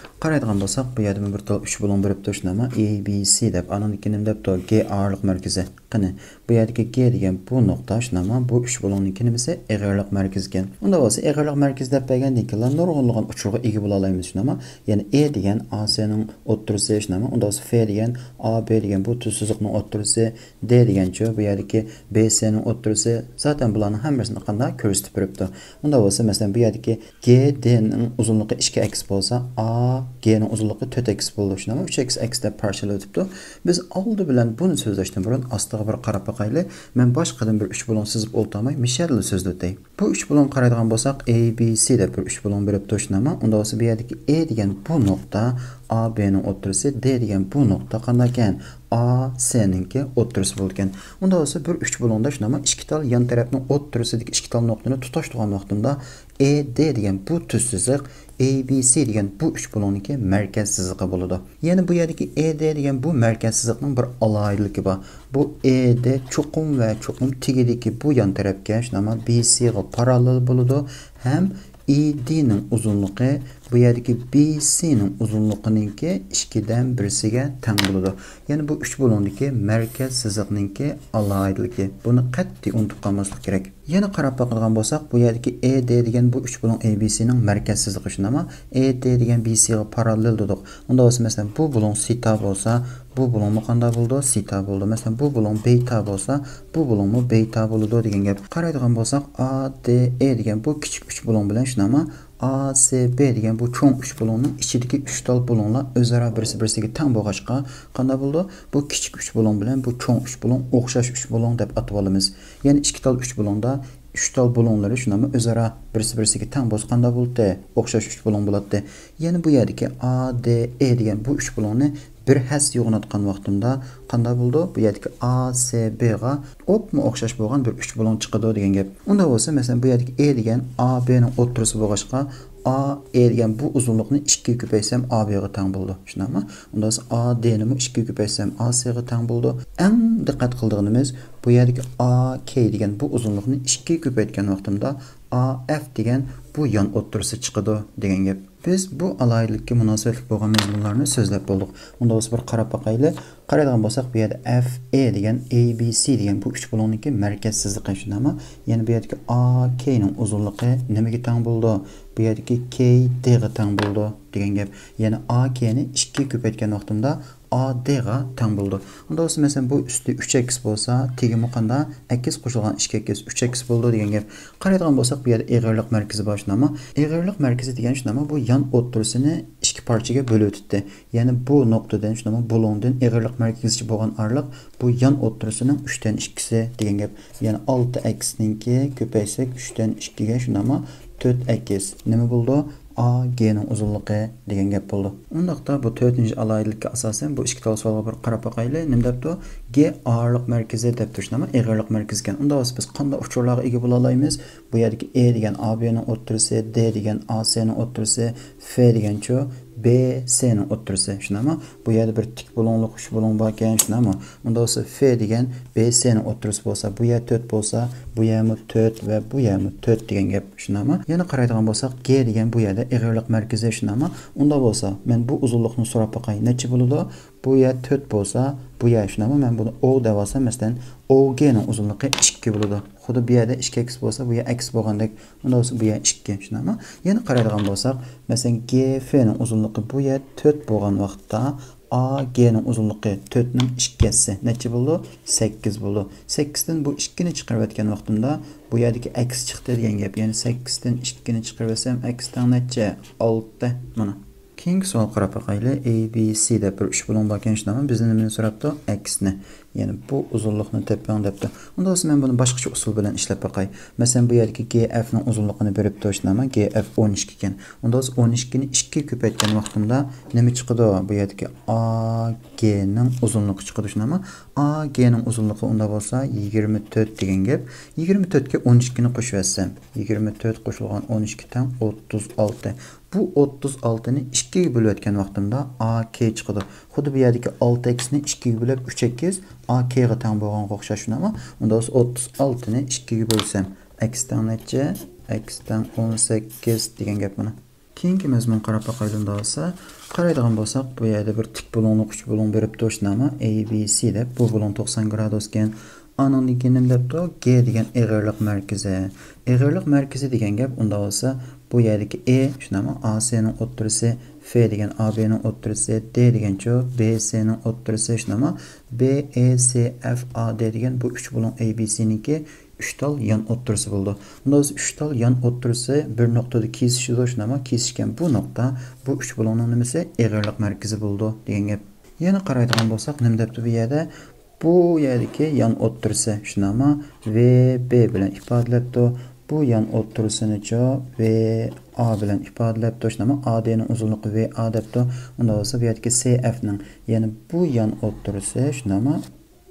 قارايدىغان بولساق، بۇ يەردىمۇ بىر تال ئۈچ بۇلۇڭ بېرىپتۇ، شۇنداقمۇ؟ ئەي بى سى دەپ. ئانىڭدىن كېيىن نېمە دەپتۇ؟ گې ئايرىقلىق مەركىزى. قېنى، بۇ يەردىكى گې دېگەن بۇ نۇقتا، شۇنداقمۇ؟ بۇ ئۈچ بۇلۇڭنىڭكى نېمىسى؟ ئېغىرلىق مەركىزى ئىكەن. ئۇنداق بولسا ئېغىرلىق مەركىزى دەپ بەرگەندىن كېيىنلا نۇرغۇنلىغان ئۇچۇرغا ئىگە بولالايمىز، شۇنداقمۇ؟ يەنى ئې دېگەن ئا سىنىڭ ئوتتۇرىسى، شۇنداقمۇ؟ ئۇنداق بولسا فې دېگەن ئا بې دېگەن بۇ تۈز سىزىقنىڭ ئوتتۇرىسى، دې دېگەنچۇ بۇ يەردىكى بې سىنىڭ ئوتتۇرىسى. زاتەن بۇلارنىڭ ھەممىسىنى قانداق كۆرسىتىپ بېرىپتۇ. ئۇنداق بولسا، مەسىلەن، بۇ يەردىكى گې دېنىڭ ئۇزۇنلۇقى ئىككى ئەكس بولسا، ئا گېنىڭ ئۇزۇنلۇقى تۆت ئەكس بولىدۇ. شۇنداقمۇ؟ ئۈچ ئەكس ئەكس دەپ پارچىلىۋېتىپتۇ. بىز ئالدى بىلەن بۇنى سۆزلەشتىن بۇرۇن ئاستىغا بىر قاراپ باقايلى. مەن باشقىدىن بىر ئۈچ بۇلۇڭ سىزىپ ئولتۇرماي، مىشەللا سۆزلىۋېتەي. بۇ ئۈچ بۇلۇڭغا قارايدىغان بولساق، ئەي بى سى دەپ بىر ئۈچ بۇلۇڭ بېرىپتۇ، شۇنداقمۇ؟ ئۇنداق بولسا، بۇ يەردىكى ئې دېگەن بۇ نۇقتا ئا بنىڭ ئوتتۇرىسى، دې دېگەن بۇ نۇقتا قانداقكەن؟ ئا سنىڭكى ئوتتۇرىسى بولىدىكەن. ئۇنداق بولسا بىر ئۈچ بۇلۇڭدا شۇنداقمۇ ئىككى تال يان تەرەپنىڭ ئوتتۇرىسىدىكى ئىككى تال نۇقتىنى تۇتاشتۇرغان ۋاقتىمدا، ئې دې دېگەن بۇ تۈز سىزىق، ئې بى سى دېگەن بۇ ئۈچ بۇلۇڭنىڭكى مەركەز سىزىقى بولىدۇ. يەنە بۇ يەردىكى ئې دې دېگەن بۇ مەركەز سىزىقنىڭ بىر ئالاھىدىلىكى بار. بۇ ئې دې چوقۇم ۋە چوقۇم تېگىدىكى بۇ يان تەرەپكە شۇنداقمۇ بى سىغا پاراللېل بولىدۇ ھەم ئى دېنىڭ ئۇزۇنلۇقى بۇ يەردىكى بى سىنىڭ ئۇزۇنلۇقىنىڭكى ئىككىدىن بىرسىگە تەڭ بولىدۇ. يەنى بۇ ئۈچ بۇلۇڭدىكى مەركەز سىزىقنىڭكى ئالاھىدىلىكى. بۇنى قەتئىي ئۇنتۇپ قالماسلىق كېرەك. يەنە قاراپ باقىدىغان بولساق، بۇ يەردىكى ئې دې دېگەن بۇ ئۈچ بۇلۇڭ ئې بى سىنىڭ مەركەز سىزىقى شۇنداقمۇ؟ ئې دې دېگەن بى سىغا پاراللېل دېدۇق. ئۇنداق بولسا، مەسىلەن، بۇ بۇلۇڭ سېتا بولسا، بۇ بۇلۇڭمۇ قانداق بولىدۇ؟ سېتا بولىدۇ. مەسىلەن، بۇ بۇلۇڭ بېتا بولسا، بۇ بۇلۇڭمۇ بېتا بولىدۇ دېگەن گەپ. قارايدىغان بولساق، ئا دې ئې دېگەن بۇ كىچىك ئۈچ بۇلۇڭ بىلەن شۇنداقمۇ؟ ئا سې بې دېگەن بۇ چوڭ ئۈچ بۇلۇڭنىڭ ئىچىدىكى ئۈچ تال بۇلۇڭلار ئۆزئارا بىرسى بىرسىگە تەڭ بولغاچقا، قانداق بولىدۇ؟ بۇ كىچىك ئۈچ بۇلۇڭ بىلەن بۇ چوڭ ئۈچ بۇلۇڭ ئوخشاش ئۈچ بۇلۇڭ دەپ ئاتىۋالىمىز. يەنى ئىككى تال ئۈچ بۇلۇڭدا ئۈچ تال بۇلۇڭلىرى شۇنداقمۇ ئۆزئارا بىرسى بىرسىگە تەڭ بولسا قانداق بولاتتى؟ ئوخشاش ئۈچ بۇلۇڭ بولاتتى. يەنە بۇ يەردىكى ئا دې ئې دېگەن بۇ ئۈچ بۇلۇڭنى بىر ھەسسە يوغىناتقان ۋاقتىمدا قانداق بولىدۇ؟ بۇ يەردىكى ئا سې بېغا ئوپمۇ ئوخشاش بولغان بىر ئۈچ بۇلۇڭ چىقىدۇ دېگەن گەپ. ئۇنداق بولسا، مەسىلەن، بۇ يەردىكى ئې دېگەن ئا بېنىڭ ئوتتۇرىسى بولغاچقا، ئا ئې دېگەن بۇ ئۇزۇنلۇقنى ئىككىگە كۆپەيتسەم، ئا بېغا تەڭ بولىدۇ. شۇنداقمۇ؟ ئۇنداق بولسا، ئا دېنىمۇ ئىككىگە كۆپەيتسەم، ئا سېغا تەڭ بولىدۇ. ئەڭ دىققەت قىلىدىغىنىمىز، بۇ يەردىكى ئا كې دېگەن بۇ ئۇزۇنلۇقنى ئىككىگە كۆپەيتكەن ۋاقتىمدا، ئا ئېف دېگەن بۇ يان ئوتتۇرىسى چىقىدۇ دېگەن گەپ. بىز بۇ ئالاھىدىلىككە مۇناسىۋەتلىك بولغان مەزمۇنلارنى سۆزلەپ بولدۇق. ئۇنداق بولسا بىر قاراپ باقايلى. قارايدىغان بولساق، بۇ يەردە ئېف ئې دېگەن ئېي بى سى دېگەن بۇ ئۈچ بۇلۇڭنىڭكى مەركەز سىزىقى شۇنداقمۇ؟ يەنى بۇ يەردىكى ئا كېنىڭ ئۇزۇنلۇقى نېمىگە تەڭ بولىدۇ؟ بۇ يەردىكى كېي دېغا تەڭ بولىدۇ دېگەن گەپ. يەنى ئا كېنى ئىككىگە كۆپەيتكەن ۋاقتىمدا ئا دېغا تەڭ بولىدۇ. ئۇنداق بولسا، مەسىلەن، بۇ ئۈستى ئۈچ ئېكس بولسا، تېگىمۇ قانداق؟ ئېكس قوشۇلغان ئىككى ئېكس، ئۈچ ئېكس بولىدۇ دېگەن گەپ. قارايدىغان بولساق، بۇ يەردە ئېغىرلىق مەركىزى بار شۇنداقمۇ؟ ئېغىرلىق مەركىزى دېگەن شۇنداقمۇ؟ بۇ يان ئوتتۇرىسىنى ئىككى پارچىگە بۆلۈۋېتىپتۇ. يەنى بۇ نۇقتىدىن شۇنداقمۇ؟ بۇلۇڭدىن ئېغىرلىق مەركىزىگىچە بولغان ئارىلىق بۇ يان ئوتتۇرىسىنىڭ ئۈچتىن ئىككىسى دېگەن گەپ. يەنى ئالتە ئېكسنىڭكى كۆپەيتسەك ئۈچتىن ئىككىگە شۇنداقمۇ؟ تۆت ئېكس. نېمە بولىدۇ؟ ئا گېنىڭ ئۇزۇنلۇقى دېگەن گەپ بولىدۇ. ئۇنداقتا بۇ تۆتىنچى ئالاھىدىلىككە ئاساسەن بۇ ئىككى تال سوئالغا بىر قاراپ باقايلى. نېمە دەپتۇ؟ گې ئارىلىق مەركىزى دەپتۇ شۇنداقمۇ؟ ئېغىرلىق مەركىزى ئىكەن. ئۇنداق بولسا بىز قانداق ئۇچۇرلارغا ئىگە بولالايمىز؟ بۇ يەردىكى ئې دېگەن ئا بنىڭ ئوتتۇرىسى، دې دېگەن ئا سىنىڭ ئوتتۇرىسى، فې دېگەنچۇ بې سىنىڭ ئوتتۇرىسى. شۇنداقمۇ؟ بۇ يەردە بىر تىك بۇلۇڭلۇق ئۈچ بۇلۇڭ باركەن، شۇنداقمۇ؟ ئۇنداق بولسا فې دېگەن بې سىنىڭ ئوتتۇرىسى بولسا، بۇ يەر تۆت بولسا، بۇ يەرمۇ تۆت ۋە بۇ يەرمۇ تۆت دېگەن گەپ. شۇنداقمۇ؟ يەنە قارايدىغان بولساق، گې دېگەن بۇ يەردە ئېغىرلىق مەركىزى. شۇنداقمۇ؟ ئۇنداق بولسا، مەن بۇ ئۇزۇنلۇقنى سوراپ باقاي، نەچچە بولىدۇ؟ بۇ يەر تۆت بولسا، بۇ يەر شۇنداقمۇ؟ مەن بۇنى ئو دەۋالسام، مەسىلەن، ئو گېنىڭ ئۇزۇنلۇقى ئىككى بولىدۇ. خۇددى بۇ يەردە ئىككى ئېكس بولسا، بۇ يەر ئېكس بولغاندەك. ئۇنداق بولسا، بۇ يەر ئىككى، شۇنداقمۇ؟ يەنە قارايدىغان بولساق، مەسىلەن، گې فېنىڭ ئۇزۇنلۇقى بۇ يەر تۆت بولغان ۋاقىتتا، ئا گېنىڭ ئۇزۇنلۇقى تۆتنىڭ ئىككى ھەسسىسى نەچچە بولىدۇ؟ سەككىز بولىدۇ. سەككىزدىن بۇ ئىككىنى چىقىرىۋەتكەن ۋاقتىمدا، بۇ يەردىكى ئېكس چىقتى دېگەن گەپ. يەنى سەككىزدىن ئىككىنى چىقىرىۋەتسەم، ئېكس تەڭ نەچچە؟ ئالتە. مانا. كېيىنكى سوئالغا قاراپ باقايلى. ئېي بى سى دەپ بىر ئۈچ بۇلۇڭ باركەن، شۇنداقمۇ؟ بىزدىن نېمىنى سوراپتۇ؟ ئېكسنى. يەنى بۇ ئۇزۇنلۇقنى تېپىڭ دەپتۇ. ئۇنداق بولسا مەن بۇنى باشقىچە ئۇسۇل بىلەن ئىشلەپ باقاي. مەسىلەن، بۇ يەردىكى گې ئېفنىڭ ئۇزۇنلۇقىنى بېرىپتۇ، شۇنداقمۇ؟ گې ئېف ئون ئىككى ئىكەن. ئۇنداق بولسا ئون ئىككىنى ئىككىگە كۆپەيتكەن ۋاقتىمدا نېمە چىقىدۇ؟ بۇ يەردىكى ئا گېنىڭ ئۇزۇنلۇقى چىقىدۇ، شۇنداقمۇ؟ ئا گېنىڭ ئۇزۇنلۇقى ئۇنداق بولسا يىگىرمە تۆت دېگەن گەپ. يىگىرمە تۆتكە ئون ئىككىنى قوشۇۋەتسەم، يىگىرمە تۆت قوشۇلغان ئون ئىككى تەڭ ئوتتۇز ئالتە. بۇ ئوتتۇز ئالتىنى ئىككىگە بۆلۈۋەتكەن ۋاقتىمدا ئا كې چىقىدۇ. خۇددى بۇ يەردىكى ئالتە ئېكسنى ئىككىگە بۆلۈپ، ئۈچ ئېكس ئا كېغا تەڭ بولغانغا ئوخشاش، شۇنداقمۇ؟ ئۇنداق بولسا ئوتتۇز ئالتىنى ئىككىگە بۆلسەم، ئېكس تەڭ نەچچە؟ ئېكس تەڭ ئون سەككىز دېگەن گەپ مانا. كېيىنكى مەزمۇنغا قاراپ باقايلى ئۇنداق بولسا. قارايدىغان بولساق، بۇ يەردە بىر تىك بۇلۇڭلۇق ئۈچ بۇلۇڭ بېرىپتۇ، شۇنداقمۇ؟ ئېي بى سى دەپ. بۇ بۇلۇڭ توقسان گرادۇسكەن. ئانىڭدىن كېيىن نېمە دەپتۇ؟ گې دېگەن ئېغىرلىق مەركىزى. ئېغىرلىق مەركىزى دېگەن گەپ ئۇنداق بولسا، بۇ يەردىكى ئې، شۇنداقمۇ؟ ئا سىنىڭ ئوتتۇرىسى، فې دېگەن ئا بىنىڭ ئوتتۇرىسى، دې دېگەنچۇ؟ بې سىنىڭ ئوتتۇرىسى، شۇنداقمۇ؟ بې ئې سې ئېف ئا دې دېگەن بۇ ئۈچ بۇلۇڭ ئېي بى سىنىڭكى ئۈچ تال يان ئوتتۇرىسى بولىدۇ. ئۇنداق بولسا ئۈچ تال يان ئوتتۇرىسى بىر نۇقتىدا كېسىشىدۇ، شۇنداقمۇ؟ كېسىشكەن بۇ نۇقتا بۇ ئۈچ بۇلۇڭنىڭ نېمىسى؟ ئېغىرلىق مەركىزى بولىدۇ دېگەن گەپ. يەنە قارايدىغان بولساق، نېمە دەپتۇ بۇ يەردە؟ بۇ يەردىكى يان ئوتتۇرىسى، شۇنداقمۇ؟ ۋې بې بىلەن ئىپادىلەپتۇ. بۇ يان ئوتتۇرىسىنىچۇ ۋئا بىلەن ئىپادىلەپتۇ، شۇنداقمۇ؟ ئادنىڭ ئۇزۇنلۇقى ۋئا دەپتۇ. ئۇنداق بولسا بۇ يەردىكى سىئېفنىڭ، يەنى بۇ يان ئوتتۇرىسى، شۇنداقمۇ؟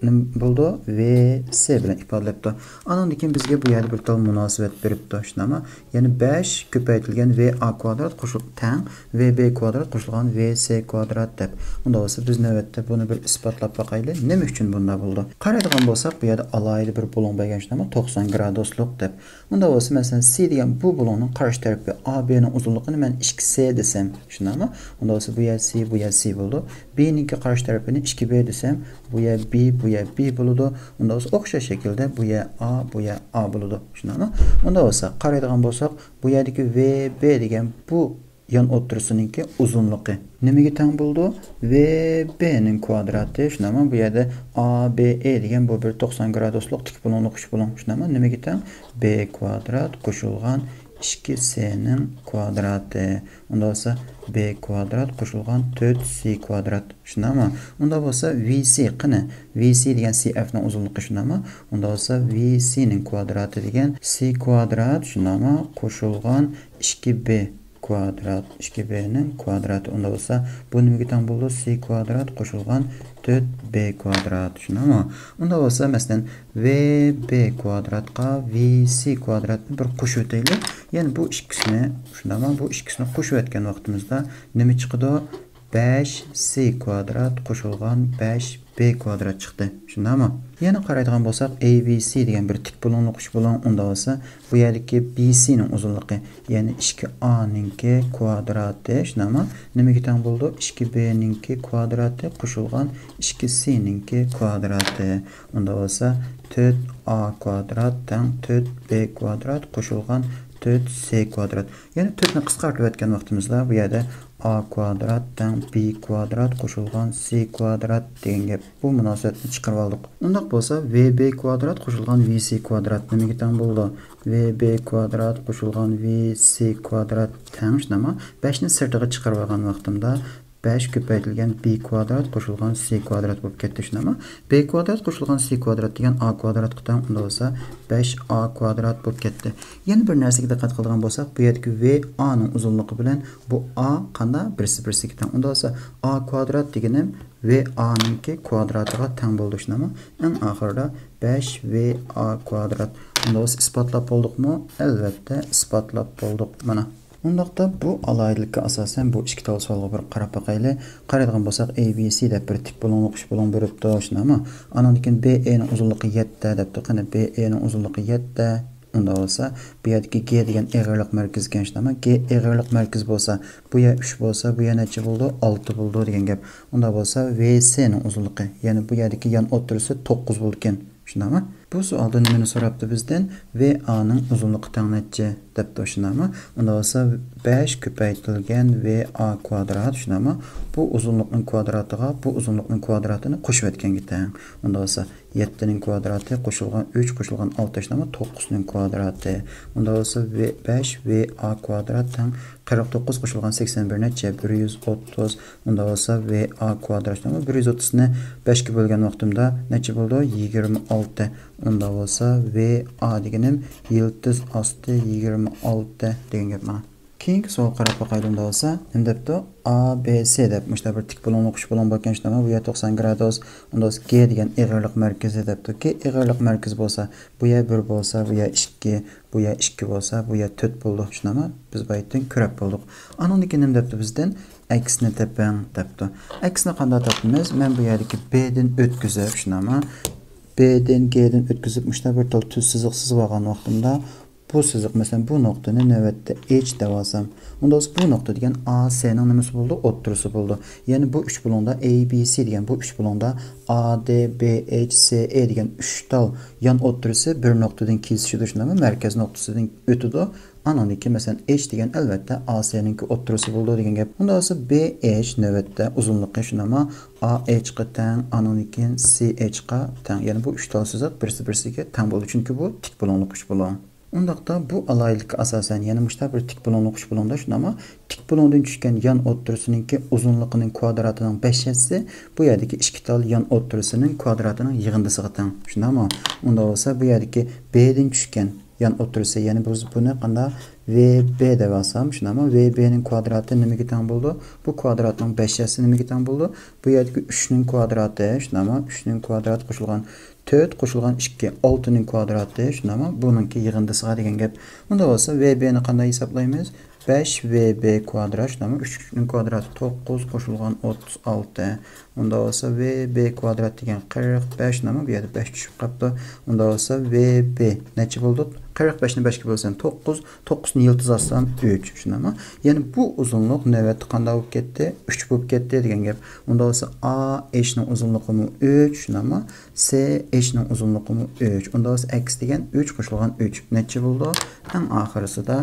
نېمە بولىدۇ؟ ۋسى بىلەن ئىپادىلەپتۇ. ئانىڭدىن كېيىن بىزگە بۇ يەردە بىر تال مۇناسىۋەت بېرىپتۇ، شۇنداقمۇ؟ يەنى بەش كۆپەيتىلگەن ۋئا كۋادرات قوشۇلۇپ تەڭ ۋبى كۋادرات قوشۇلغان ۋسى كۋادرات دەپ. ئۇنداق بولسا بىز نۆۋەتتە بۇنى بىر ئىسپاتلاپ باقايلى. نېمە ئۈچۈن بۇنداق بولىدۇ؟ قارايدىغان بولساق، بۇ يەردە ئالاھىدە بىر بۇلۇڭ بەرگەن، شۇنداقمۇ؟ توقسان گرادۇسلۇق دەپ. ئۇنداق بولسا، مەسىلەن، سى دېگەن بۇ بۇلۇڭنىڭ قارشى تەرىپى ئابنىڭ ئۇزۇنلۇقىنى مەن ئىككى سى دېسەم، شۇنداقمۇ؟ ئۇنداق بولسا بۇ يەر سى، بۇ يەر سى بولىدۇ. بنىڭكى قارشى تەرىپىنى ئىككى بى دېسەم، بۇ يەر بى، بۇ يەر بى بولىدۇ. ئۇنداق بولسا ئوخشاش شەكىلدە بۇ يەر ئا، بۇ يەر ئا بولىدۇ. شۇنداقمۇ؟ ئۇنداق بولسا قارايدىغان بولساق، بۇ يەردىكى ۋبى دېگەن بۇ يان ئوتتۇرىسىنىڭكى ئۇزۇنلۇقى نېمىگە تەڭ بولىدۇ؟ ۋبنىڭ كۋادراتى، شۇنداقمۇ؟ بۇ يەردە ئابئى دېگەن بۇ بىر توقسان گرادۇسلۇق تىك بۇلۇڭلۇق ئۈچ بۇلۇڭ، شۇنداقمۇ؟ نېمىگە تەڭ؟ بى كۋادرات قوشۇلغان ئىككى سىنىڭ كۋادراتى. ئۇنداق بولسا بى كۋادرات قوشۇلغان تۆت سى كۋادرات، شۇنداقمۇ؟ ئۇنداق بولسا ۋسى، قېنى، ۋسى دېگەن سىئېفنىڭ ئۇزۇنلۇقى، شۇنداقمۇ؟ ئۇنداق بولسا ۋسىنىڭ كۋادراتى دېگەن سى كۋادرات، شۇنداقمۇ؟ قوشۇلغان ئىككى بى كۋادرات، ئىككى بنىڭ كۋادراتى. ئۇنداق بولسا بۇ نېمىگە تەڭ بولىدۇ؟ سى كۋادرات قوشۇلغان تۆت بى كۋادرات، شۇنداقمۇ؟ ئۇنداق بولسا، مەسىلەن، ۋبى كۋادراتقا ۋسى كۋادراتنى بىر قوشۇۋېتەيلى. يەنى بۇ ئىككىسىنى، شۇنداقمۇ؟ بۇ ئىككىسىنى قوشۇۋەتكەن ۋاقتىمىزدا نېمە چىقىدۇ؟ بەش سى كۋادرات قوشۇلغان بەش بى كۋادرات چىقتى. شۇنداقمۇ؟ يەنە قارايدىغان بولساق، ئەي بى سى دېگەن بىر تىك بۇلۇڭلۇق ئۈچ بۇلۇڭ. ئۇنداق بولسا بۇ يەردىكى بى سىنىڭ ئۇزۇنلۇقى، يەنى ئىككى ئانىڭكى كۋادراتى، شۇنداقمۇ؟ نېمىگە تەڭ بولىدۇ؟ ئىككى بنىڭكى كۋادراتى قوشۇلغان ئىككى سىنىڭكى كۋادراتى. ئۇنداق بولسا تۆت ئا كۋادرات تەڭ تۆت بى كۋادرات قوشۇلغان تۆت سى كۋادرات. يەنى تۆتنى قىسقارتىۋەتكەن ۋاقتىمىزدا بۇ يەردە ئا كۋادرات تەڭ بى كۋادرات قوشۇلغان سى كۋادرات دېگەن گەپ. بۇ مۇناسىۋەتنى چىقىرىۋالدۇق. ئۇنداق بولسا ۋبى كۋادرات قوشۇلغان ۋسى كۋادرات نېمىگە تەڭ بولىدۇ؟ ۋبى كۋادرات قوشۇلغان ۋسى كۋادرات تەڭ، شۇنداقمۇ؟ بەشنى سىرتىغا چىقىرىۋالغان ۋاقتىمدا بەش كۆپەيتىلگەن بى كۋادرات قوشۇلغان سى كۋادرات بولۇپ كەتتى، شۇنداقمۇ؟ بى كۋادرات قوشۇلغان سى كۋادرات دېگەن ئا كۋادراتقا تەڭ، ئۇنداق بولسا بەش ئا كۋادرات بولۇپ كەتتى. يەنە بىر نەرسىگە دىققەت قىلىدىغان بولساق، بۇ يەردىكى ۋئانىڭ ئۇزۇنلۇقى بىلەن بۇ ئا قانداق؟ بىرسى بىرسىگە تەڭ. ئۇنداق بولسا ئا كۋادرات دېگىنىم ۋئانىڭكى كۋادراتىغا تەڭ بولىدۇ، شۇنداقمۇ؟ ئەڭ ئاخىرىدا بەش ۋئا كۋادرات. ئۇنداق بولسا ئىسپاتلاپ بولدۇقمۇ؟ ئەلۋەتتە، ئىسپاتلاپ بولدۇق. مانا. ئۇنداقتا بۇ ئالاھىدىلىككە ئاساسەن بۇ ئىككى تال سوئالغا بىر قاراپ باقايلى. قارايدىغان بولساق، ئەي بى سى دەپ بىر تىك بۇلۇڭلۇق ئۈچ بۇلۇڭ بېرىپتۇ، شۇنداقمۇ؟ ئانىڭدىن كېيىن بى ئېنىڭ ئۇزۇنلۇقى يەتتە دەپتۇ. قېنى، بى ئېنىڭ ئۇزۇنلۇقى يەتتە. ئۇنداق بولسا، بۇ يەردىكى گې دېگەن ئېغىرلىق مەركىزى ئىكەن، شۇنداقمۇ؟ گې ئېغىرلىق مەركىزى بولسا، بۇ يەر ئۈچ بولسا، بۇ يەر نەچچە بولىدۇ؟ ئالتە بولىدۇ دېگەن گەپ. ئۇنداق بولسا، ۋسىنىڭ ئۇزۇنلۇقى، يەنى بۇ يەردىكى يان ئوتتۇرىسى توققۇز بولىدىكەن. شۇنداقمۇ؟ بۇ سوئالدا نېمىنى سوراپتۇ بىزدىن؟ ۋئانىڭ ئۇزۇنلۇقى تەڭ نەچچە دەپتۇ، شۇنداقمۇ؟ ئۇنداق بولسا، بەش كۆپەيتىلگەن ۋئا كۋادرات، شۇنداقمۇ؟ بۇ ئۇزۇنلۇقنىڭ كۋادراتىغا بۇ ئۇزۇنلۇقنىڭ كۋادراتىنى قوشۇۋەتكەنگە تەڭ. ئۇنداق بولسا، يەتتىنىڭ كۋادراتى قوشۇلغان ئۈچ قوشۇلغان ئالتە، شۇنداقمۇ؟ توققۇزنىڭ كۋادراتى. ئۇنداق بولسا، ۋ-، بەش ۋئا كۋادرات تەڭ قىرىق توققۇز قوشۇلغان سەكسەن بىر نەچچە؟ بىر يۈز ئوتتۇز. ئۇنداق بولسا، ۋئا كۋادرات، شۇنداقمۇ؟ بىر يۈز ئوتتۇزنى بەشكە بۆلگەن ۋاقتىمدا نەچچە بولىدۇ؟ يىگىرمە ئالتە. ئۇنداق بولسا، ۋئا دېگىنىم يىلتىز ئاستى يىگىرمە ئالتە دېگەن گەپ مانا. كېيىنكى سوئالغا قاراپ باقايلى، ئۇنداق بولسا. نېمە دەپتۇ؟ ئا بى سى دەپ مۇشۇنداق بىر تىك بۇلۇڭلۇق ئۈچ بۇلۇڭ بولغان، شۇنداقمۇ؟ بۇ يەر توقسان گرادۇس. ئۇنداق بولسا، گې دېگەن ئېغىرلىق مەركىزى دەپتۇ. گې ئېغىرلىق مەركىزى بولسا، بۇ يەر بىر بولسا، بۇ يەر ئىككى، بۇ يەر ئىككى بولسا، بۇ يەر تۆت بولىدۇ. شۇنداقمۇ؟ بىز بايىتتىن كۆرۈپ بولدۇق. ئانىڭدىن كېيىن نېمە دەپتۇ بىزدىن؟ ئەكسىنى تېپىڭ دەپتۇ. ئەكسىنى قانداق تاپىمىز؟ مەن بۇ يەردىكى بىدىن ئۆتكۈزۈپ، شۇنداقمۇ؟ بىدىن گېدىن ئۆتكۈزۈپ، مۇشۇنداق بىر تال تۈز سىزىق سىزىۋالغان ۋاقتىمدا، بۇ سىزىق، مەسىلەن، بۇ نۇقتىنى نۆۋەتتە ئېچ دەۋالسام، ئۇنداق بولسا بۇ نۇقتا دېگەن ئا سىنىڭ نېمىسى بولىدۇ؟ ئوتتۇرىسى بولىدۇ. يەنى بۇ ئۈچ بۇلۇڭدا، ئەي بى سى دېگەن بۇ ئۈچ بۇلۇڭدا ئا دى بى ئېچ سى ئې دېگەن ئۈچ تال يان ئوتتۇرىسى بىر نۇقتىدىن كېسىشىدۇ، شۇنداقمۇ؟ مەركەز نۇقتىسىدىن ئۆتىدۇ. ئانىڭدىن كېيىن، مەسىلەن، ئېچ دېگەن، ئەلۋەتتە، ئا سىنىڭكى ئوتتۇرىسى بولىدۇ دېگەن گەپ. ئۇنداق بولسا، بى ئېچ نۆۋەتتە ئۇزۇنلۇقى، شۇنداقمۇ؟ ئا ئېچقا تەڭ، ئانىڭدىن كېيىن سى ئېچقا تەڭ. يەنى بۇ ئۈچ تال سىزىق بىرسى بىرسىگە تەڭ بولىدۇ، چۈنكى بۇ تىك بۇلۇڭلۇق ئۈچ بۇلۇڭ. ئۇنداقتا بۇ ئالاھىدىلىككە ئاساسەن، يەنە مۇشۇنداق بىر تىك بۇلۇڭلۇق ئۈچ بۇلۇڭدا، شۇنداقمۇ؟ تىك بۇلۇڭدىن چۈشكەن يان ئوتتۇرىسىنىڭكى ئۇزۇنلۇقىنىڭ كۋادراتىنىڭ بەش ھەسسىسى بۇ يەردىكى ئىككى تال يان ئوتتۇرىسىنىڭ كۋادراتىنىڭ يىغىندىسىغا تەڭ. شۇنداقمۇ؟ ئۇنداق بولسا، بۇ يەردىكى بىدىن چۈشكەن يان ئوتتۇرىسى. يەنى بىز بۇنى قانداق؟ ۋ ب دەپ ئالسام، شۇنداقمۇ؟ ۋ ب نىڭ كۋادراتى نېمىگە تەڭ بولىدۇ؟ بۇ كۋادراتنىڭ بەش ياسى نېمىگە تەڭ بولىدۇ؟ بۇ يەردىكى ئۈچنىڭ كۋادراتى، شۇنداقمۇ؟ ئۈچنىڭ كۋادراتى قوشۇلغان تۆت قوشۇلغان ئىككى، ئالتىنىڭ كۋادراتى، شۇنداقمۇ؟ بۇنىڭكى يىغىندىسىغا دېگەن گەپ. ئۇنداق بولسا، ۋ ب نى قانداق ھېسابلايمىز؟ بەش ۋ ب كۋادرات، شۇنداقمۇ؟ ئۈچنىڭ كۋادراتى توققۇز قوشۇلغان ئوتتۇز ئالتە. ئۇنداق بولسا، ۋ ب كۋادرات دېگەن قىرىق بەش، نېمە؟ بۇ يەردە بەش چۈشۈپ قاپتۇ. ئۇنداق بولسا، ۋ ب نەچچە بولدى؟ قىرىق بەشنى بەشكە بۆلسەم، توققۇز، توققۇزنى يىلتىز ئالسام، ئۈچ، شۇنداقمۇ؟ يەنى بۇ ئۇزۇنلۇق نۆۋەتتە قانداق بولۇپ كەتتى؟ ئۈچ بولۇپ كەتتى دېگەن گەپ. ئۇنداق بولسا، ئا ئېچنىڭ ئۇزۇنلۇقىمۇ ئۈچ، شۇنداقمۇ؟ سې ئېچنىڭ ئۇزۇنلۇقىمۇ ئۈچ. ئۇنداق بولسا، ئەكس دېگەن ئۈچ قوشۇلغان ئۈچ نەچچە بولىدۇ؟ ئەڭ ئاخىرىسىدا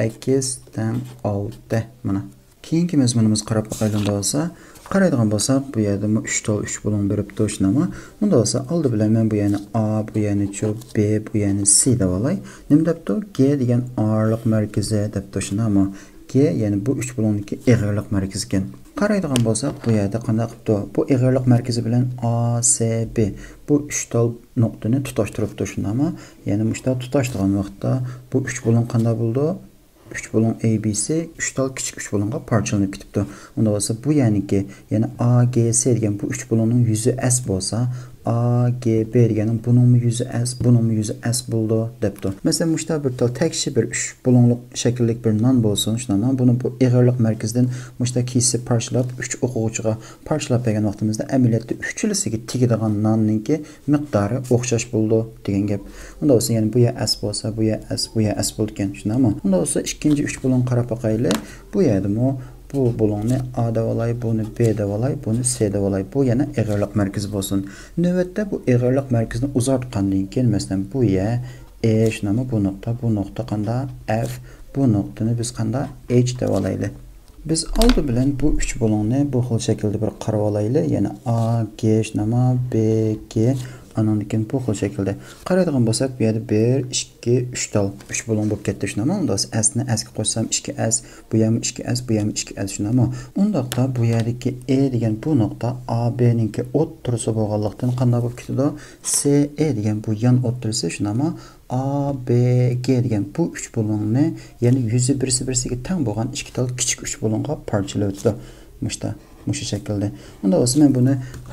ئەكس تەڭ ئالتە. مانا. كېيىنكى مەزمۇنىمىزغا قاراپ باقايلى ئۇنداق بولسا. قارايدىغان بولساق، بۇ يەردىمۇ ئۈچ تال ئۈچ بۇلۇڭ بېرىپتۇ، شۇنداقمۇ؟ ئۇنداق بولسا، ئالدى بىلەن مەن بۇ يەرنى ئا، بۇ يەرنى چو، بې، بۇ يەرنى سې دەۋالاي. نېمە دەپتۇ؟ گې دېگەن ئاغىرلىق مەركىزى دەپتۇ، شۇنداقمۇ؟ گې، يەنى بۇ ئۈچ بۇلۇڭنىڭكى ئېغىرلىق مەركىزى ئىكەن. قارايدىغان بولساق، بۇ يەردە قانداق قىپتۇ؟ بۇ ئېغىرلىق مەركىزى بىلەن ئا، سې، بې، بۇ ئۈچ تال نۇقتىنى تۇتاشتۇرۇپتۇ، شۇنداقمۇ؟ يەنى مۇشۇنداق تۇتاشتۇرغان ۋاقىتتا بۇ ئۈچ بۇلۇڭ قانداق بولىدۇ؟ ئۈچ بۇلۇڭ ئەي بى سى ئۈچ تال كىچىك ئۈچ بۇلۇڭغا پارچىلىنىپ كېتىپتۇ. ئۇنداق بولسا، بۇ يەرنىڭكى، يەنى ئا گې سى دېگەن بۇ ئۈچ بۇلۇڭنىڭ يۈزى ئەس بولسا، ئا گې بې دېگەننىڭ بۇنىڭمۇ يۈزى ئەس، بۇنىڭمۇ يۈزى ئەس بولىدۇ دەپتۇ. مەسىلەن، مۇشۇنداق بىر تال تەكشى بىر ئۈچ بۇلۇڭلۇق شەكىللىك بىر نان بولسۇن، شۇنداقمۇ؟ بۇنى بۇ ئېغىرلىق مەركىزىدىن مۇشۇنداق كېسىپ پارچىلاپ، ئۈچ ئوقۇغۇچىغا پارچىلاپ بەرگەن ۋاقتىمىزدا ئەمەلىيەتتە ئۈچىلىسىگە تېگىدىغان ناننىڭكى مىقدارى ئوخشاش بولىدۇ دېگەن گەپ. ئۇنداق بولسا، يەنە بۇ يەر ئەس بولسا، بۇ يەر ئەس، بۇ يەر ئەس بولىدىكەن، شۇنداقمۇ؟ ئۇنداق بولسا، ئىككىنچى ئۈچ بۇلۇڭغا قاراپ باقايلى. بۇ يەردىمۇ بۇ بۇلۇڭنى ئا دەۋالاي، بۇنى بې دەۋالاي، بۇنى سې دەۋالاي. بۇ يەنە ئېغىرلىق مەركىزى بولسۇن. نۆۋەتتە بۇ ئېغىرلىق مەركىزىنى ئۇزارتقاندىن كېيىن، مەسىلەن، بۇ يەر ئې، شۇنداقمۇ؟ بۇ نۇقتا، بۇ نۇقتا قاندا؟ ئەف. بۇ نۇقتىنى بىز قاندا؟ ئېيچ دەۋالايلى. بىز ئالدى بىلەن بۇ ئۈچ بۇلۇڭنى بۇ خىل شەكىلدە بىر قارىۋالايلى. يەنى ئا، گې، شۇنداقمۇ؟ بې، گې. ئانىڭدىن كېيىن بۇ خىل شەكىلدە قارايدىغان بولساق، بۇ يەردە بىر، ئىككى، ئۈچ تال، ئۈچ بۇلۇڭ بولۇپ كەتتى، شۇنداقمۇ؟ ئۇنداق بولسا، ئەسنى ئەسكە قوشسام، ئىككى ئەس، بۇ يەرمۇ ئىككى ئەس، بۇ يەرمۇ ئىككى ئەس، شۇنداقمۇ؟ ئۇنداقتا بۇ يەردىكى ئې دېگەن بۇ نۇقتا ئا بې نىڭكى ئوتتۇرىسى بولغانلىقتىن قانداق بولۇپ كېتىدۇ؟ سې ئې دېگەن بۇ يان ئوتتۇرىسى، شۇنداقمۇ؟ ئا بې گې دېگەن بۇ ئۈچ بۇلۇڭنى، يەنى يۈزى بىرسى بىرسىگە تەڭ بولغان ئىككى تال كىچىك ئۈچ بۇلۇڭغا پارچىلىۋېتىدۇ. مۇشتا، مۇشۇ شەكىلدە. ئۇنداق بولسا، مەن بۇنى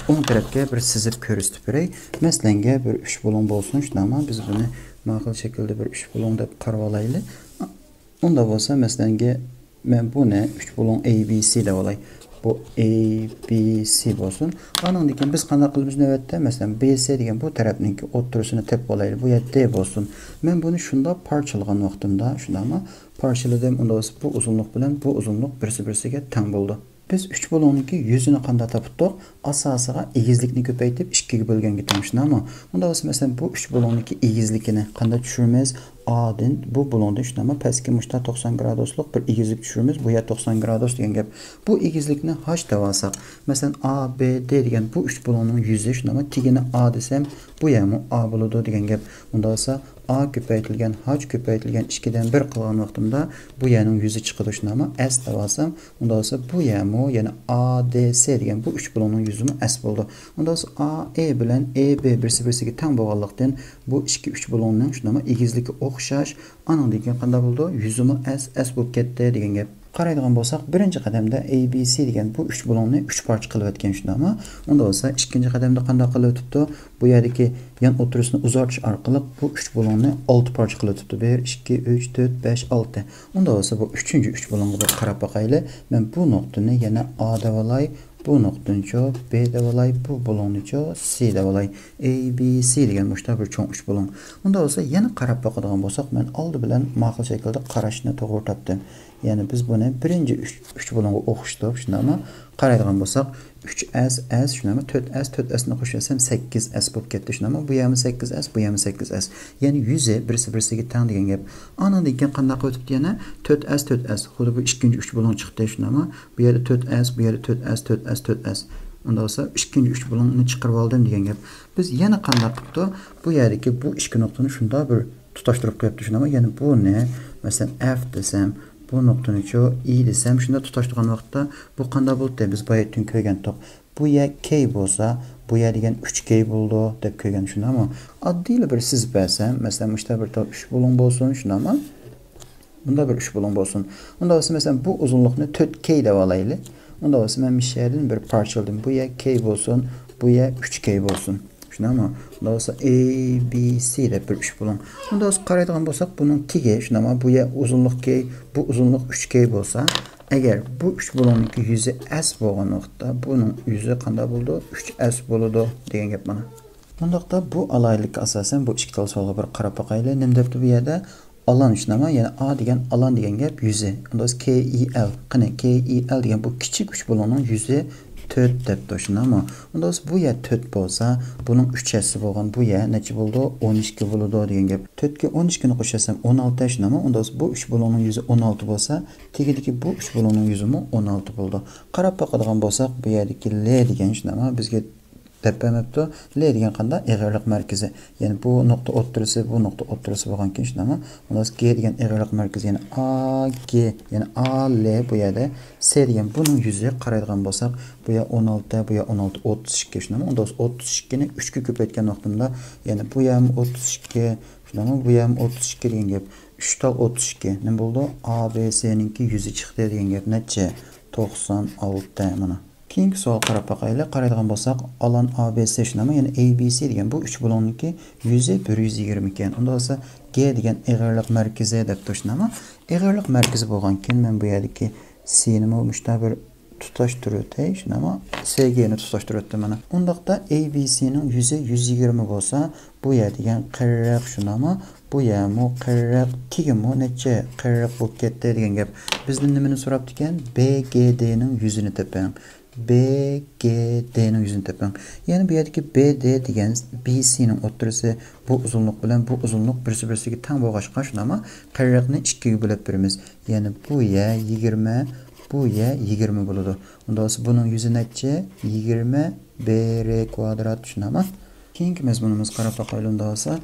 ئوڭ تەرەپكە بىر سىزىپ كۆرسىتىپ بېرەي. مەسىلەنگە، بىر ئۈچ بۇلۇڭ بولسۇن، شۇنداقمۇ؟ بىز بۇنى ماقۇل شەكىلدە بىر ئۈچ بۇلۇڭ دەپ قارىۋالايلى. ئۇنداق بولسا، مەسىلەنگە، مەن بۇنى ئۈچ بۇلۇڭ ئەي بى سى دەۋالاي. بۇ ئەي بى سى بولسۇن. ئانىڭدىن كېيىن بىز قانداق قىلىمىز نۆۋەتتە؟ مەسىلەن، بې سى دېگەن بۇ تەرەپنىڭكى ئوتتۇرىسىنى تېپىۋالايلى. بۇ يەر دې بولسۇن. مەن بۇنى شۇنداق پارچىلىغان ۋاقتىمدا، شۇنداقمۇ؟ پارچىلىدىم. ئۇنداق بولسا، بۇ ئۇزۇنلۇق بىلەن بۇ ئۇزۇنلۇق بىرسى-بىرسىگە تەڭ بولىدۇ. بىز ئۈچ بۇلۇڭنىڭكى يۈزىنى قانداق تاپتۇق؟ ئاساسىغا ئېگىزلىكنى كۆپەيتىپ، ئىككىگە بۆلگەنگە تەڭ، شۇنداقمۇ؟ ئۇنداق بولسا، مەسىلەن، بۇ ئۈچ بۇلۇڭنىڭكى ئېگىزلىكىنى قانداق چۈشۈرىمىز؟ ئادىن، بۇ بۇلۇڭدىن، شۇنداقمۇ؟ پەسكە مۇشتا توقسان گرادۇسلۇق بىر ئېگىزلىك چۈشۈرىمىز. بۇ يەر توقسان گرادۇس دېگەن گەپ. بۇ ئېگىزلىكنى ھاچ دەۋالساق، مەسىلەن، ئا بې دې دېگەن بۇ ئۈچ بۇلۇڭنىڭ يۈزى، شۇنداقمۇ؟ تېگىنى ئا دېسەم، بۇ يەرمۇ ئا بولىدۇ دېگەن گەپ. ئۇنداق بولسا، ئا كۆپەيتىلگەن ھاچ كۆپەيتىلگەن ئىككىدىن بىر قىلغان ۋاقتىمدا بۇ يەرنىڭ يۈزى چىقىدۇ، شۇنداقمۇ؟ ئەس دەۋالسام، ئۇنداق بولسا بۇ يەرمۇ، يەنى ئا دې سى دېگەن بۇ ئۈچ بۇلۇڭنىڭ يۈزىمۇ ئەس بولىدۇ. ئۇنداق بولسا ئا ئې بىلەن ئې بې بىرسى بىرسىگە تەڭ بولغانلىقتىن، بۇ ئىككى ئۈچ بۇلۇڭنىڭ، شۇنداقمۇ؟ ئېگىزلىكى ئوخشاش. ئانىڭدىن كېيىن قانداق بولىدۇ؟ يۈزىمۇ ئەس، ئەس بولۇپ كەتتى دېگەن گەپ. قارايدىغان بولساق، بىرىنچى قەدەمدە ئەي بى سى دېگەن بۇ ئۈچ بۇلۇڭنى ئۈچ پارچە قىلىۋەتكەن، شۇنداقمۇ؟ ئۇنداق بولسا، ئىككىنچى قەدەمدە قانداق قىلىۋېتىپتۇ؟ بۇ يەردىكى يان ئوتتۇرىسىنى ئۇزارتىش ئارقىلىق بۇ ئۈچ بۇلۇڭنى ئالتە پارچە قىلىۋېتىپتۇ. بىر، ئىككى، ئۈچ، تۆت، بەش، ئالتە. ئۇنداق بولسا، بۇ ئۈچىنچى ئۈچ بۇلۇڭغا بىر قاراپ باقايلى. مەن بۇ نۇقتىنى يەنە ئا دەۋالاي، بۇ نۇقتىنىچۇ بې دەۋالاي، بۇ بۇلۇڭنىچۇ سى دەۋالاي. ئەي بى سى دېگەن مۇشتا بىر چوڭ ئۈچ بۇلۇڭ. ئۇنداق بولسا، يەنە قاراپ باقىدىغان بولساق، مەن ئالدى بىلەن ماقۇل شەكىلدە قاراشنى توغرا تاپتىم. يەنى بىز بۇنى بىرىنچى ئۈچ، ئۈچ بۇلۇڭغا ئوخشىتىپ، شۇنداقمۇ؟ قارايدىغان بولساق، ئۈچ ئەس، ئەس، شۇنداقمۇ؟ تۆت ئەس، تۆت ئەسنى قوشۇۋەتسەم، سەككىز ئەس بولۇپ كەتتى، شۇنداقمۇ؟ بۇ يەرمۇ سەككىز ئەس، بۇ يەرمۇ سەككىز ئەس. يەنى يۈزى بىرسى بىرسىگە تەڭ دېگەن گەپ. ئانىڭدىن كېيىن قانداق قىلىۋېتىپتۇ يەنە؟ تۆت ئەس، تۆت ئەس. خۇددى بۇ ئىككىنچى ئۈچ بۇلۇڭ چىقتى، شۇنداقمۇ؟ بۇ يەردە تۆت ئەس، بۇ يەردە تۆت ئەس، تۆت ئەس، تۆت ئەس. ئۇنداق بولسا، ئىككىنچى ئۈچ بۇلۇڭنى چىقىرىۋالدىم دېگەن گەپ. بىز يەنە قانداق قىپتۇ؟ بۇ يەردىكى بۇ ئىككى نۇقتىنى شۇنداق بىر تۇتاشتۇرۇپ قويۇپتۇ، شۇنداقمۇ؟ يەنى بۇنى، مەسىلەن، ئەف دېسەم، بۇ نۇقتىنىچۇ ئى دېسەم، شۇنداق تۇتاشتۇرغان ۋاقىتتا بۇ قانداق بولدى؟ بىز بايىتىن كۆرگەنتۇق. بۇ يەر كەي بولسا، بۇ يەر دېگەن ئۈچ كەي بولىدۇ دەپ كۆرگەن، شۇنداقمۇ؟ ئاددىيلا بىر سىزىپ بەرسەم، مەسىلەن، مۇشۇنداق بىر تال ئۈچ بۇلۇڭ بولسۇن، شۇنداقمۇ؟ بۇنداق بىر ئۈچ بۇلۇڭ بولسۇن. ئۇنداق بولسا، مەسىلەن، بۇ ئۇزۇنلۇقنى تۆت كەي دەپ ئالايلى. ئۇنداق بولسا، مەن مۇشۇ يەردىن بىر پارچىلىدىم. بۇ يەر كەي بولسۇن، بۇ يەر ئۈچ كەي بولسۇن. شۇنداقمۇ؟ ئۇنداق بولسا، ئەي بى سى دەپ بىر ئۈچ بۇلۇڭ. ئۇنداق بولسا، قارايدىغان بولساق، بۇنىڭ تېگى، شۇنداقمۇ؟ بۇ يەر ئۇزۇنلۇق كەي، بۇ ئۇزۇنلۇق ئۈچ كەي بولسا، ئەگەر بۇ ئۈچ بۇلۇڭنىڭكى يۈزى ئەس بولغان ۋاقىتتا، بۇنىڭ يۈزى قانداق بولىدۇ؟ ئۈچ ئەس بولىدۇ دېگەن گەپ مانا. ئۇنداقتا بۇ ئالاھىدىلىككە ئاساسەن بۇ ئىككى تال سوئالغا بىر قاراپ باقايلى. نېمە دەپتۇ بۇ يەردە؟ ئالان، شۇنداقمۇ؟ يەنى ئا دېگەن، ئالان دېگەن گەپ يۈزى. ئۇنداق بولسا كەي ئى ئەل. قېنى، كەي ئى ئەل دېگەن بۇ كىچىك ئۈچ بۇلۇڭنىڭ يۈزى تۆت دەپتۇ، شۇنداقمۇ؟ ئۇنداق بولسا بۇ يەر تۆت بولسا، بۇنىڭ ئۈچ ھەسسىسى بولغان بۇ يەر نەچچە بولىدۇ؟ ئون ئىككى بولىدۇ دېگەن گەپ. تۆتكە ئون ئىككىنى قوشۇۋەتسەم، ئون ئالتە، شۇنداقمۇ؟ ئۇنداق بولسا بۇ ئۈچ بۇلۇڭنىڭ يۈزى ئون ئالتە بولسا، تېگىدىكى بۇ ئۈچ بۇلۇڭنىڭ يۈزىمۇ ئون ئالتە بولىدۇ. قاراپ باقىدىغان بولساق، بۇ يەردىكى لې دېگەن، شۇنداقمۇ؟ بىزگە دەپ بەرمەپتۇ. لې دېگەن قانداق؟ ئېغىرلىق مەركىزى. يەنى بۇ نۇقتا ئوتتۇرىسى، بۇ نۇقتا ئوتتۇرىسى بولغانكىن، شۇنداقمۇ؟ ئۇنداق بولسا گې دېگەن ئېغىرلىق مەركىزى، يەنى ئا گې، يەنى ئا لې بۇ يەردە. سې دېگەن بۇنىڭ يۈزى، قارايدىغان بولساق، بۇ يەر ئون ئالتە، بۇ يەر ئون ئالتە، ئوتتۇز ئىككى، شۇنداقمۇ؟ ئۇنداق بولسا ئوتتۇز ئىككىنى ئۈچكە كۆپەيتكەن ۋاقتىمدا، يەنى بۇ يەرمۇ ئوتتۇز ئىككى، شۇنداقمۇ؟ بۇ يەرمۇ ئوتتۇز ئىككى دېگەن گەپ. ئۈچ تال ئوتتۇز ئىككى. نېمە بولىدۇ؟ ئا بې سېنىڭكى يۈزى چىقتى دېگەن گەپ. نەچچە؟ توقسان ئالتە مانا. كېيىنكى سوئالغا قاراپ باقايلى. قارايدىغان بولساق، ئالان ئا بې سې، شۇنداقمۇ؟ يەنى ئەي بې سى دېگەن بۇ ئۈچ بۇلۇڭنىڭكى يۈزى بىر يۈز يىگىرمە ئىكەن. ئۇنداق بولسا، گې دېگەن ئېغىرلىق مەركىزى دەپتۇ، شۇنداقمۇ؟ ئېغىرلىق مەركىزى بولغانكىن، مەن بۇ يەردىكى سىنىمۇ مۇشۇنداق بىر تۇتاشتۇرۇۋېتەي، شۇنداقمۇ؟ سې گېنى تۇتاشتۇرۇۋەتتىم مانا. ئۇنداقتا، ئەي بې سىنىڭ يۈزى يۈز يىگىرمە بولسا، بۇ يەر دېگەن قىرىق، شۇنداقمۇ؟ بۇ يەرمۇ قىرىق، تېگىمۇ نەچچە؟ قىرىق بولۇپ كەتتى دېگەن گەپ. بىزدىن نېمىنى سوراپتىكەن؟ بې گې دېنىڭ يۈزىنى تېپىڭ. بې گې دېنىڭ يۈزىنى تېپىڭ. يەنى بۇ يەردىكى بې دې دېگەن بې سىنىڭ ئوتتۇرىسى، بۇ ئۇزۇنلۇق بىلەن بۇ ئۇزۇنلۇق بىرسى-بىرسىگە تەڭ بولغاچقا، شۇنداقمۇ؟ قىرىقنى ئىككىگە بۆلۈپ بېرىمىز. يەنى بۇ يەر يىگىرمە، بۇ يەر يىگىرمە بولىدۇ. ئۇنداق بولسا بۇنىڭ يۈزى نەچچە؟ يىگىرمە بې رې كۋادرات، شۇنداقمۇ؟ كېيىنكى مەزمۇنىمىزغا قاراپ باقايلى ئۇنداق بولسا.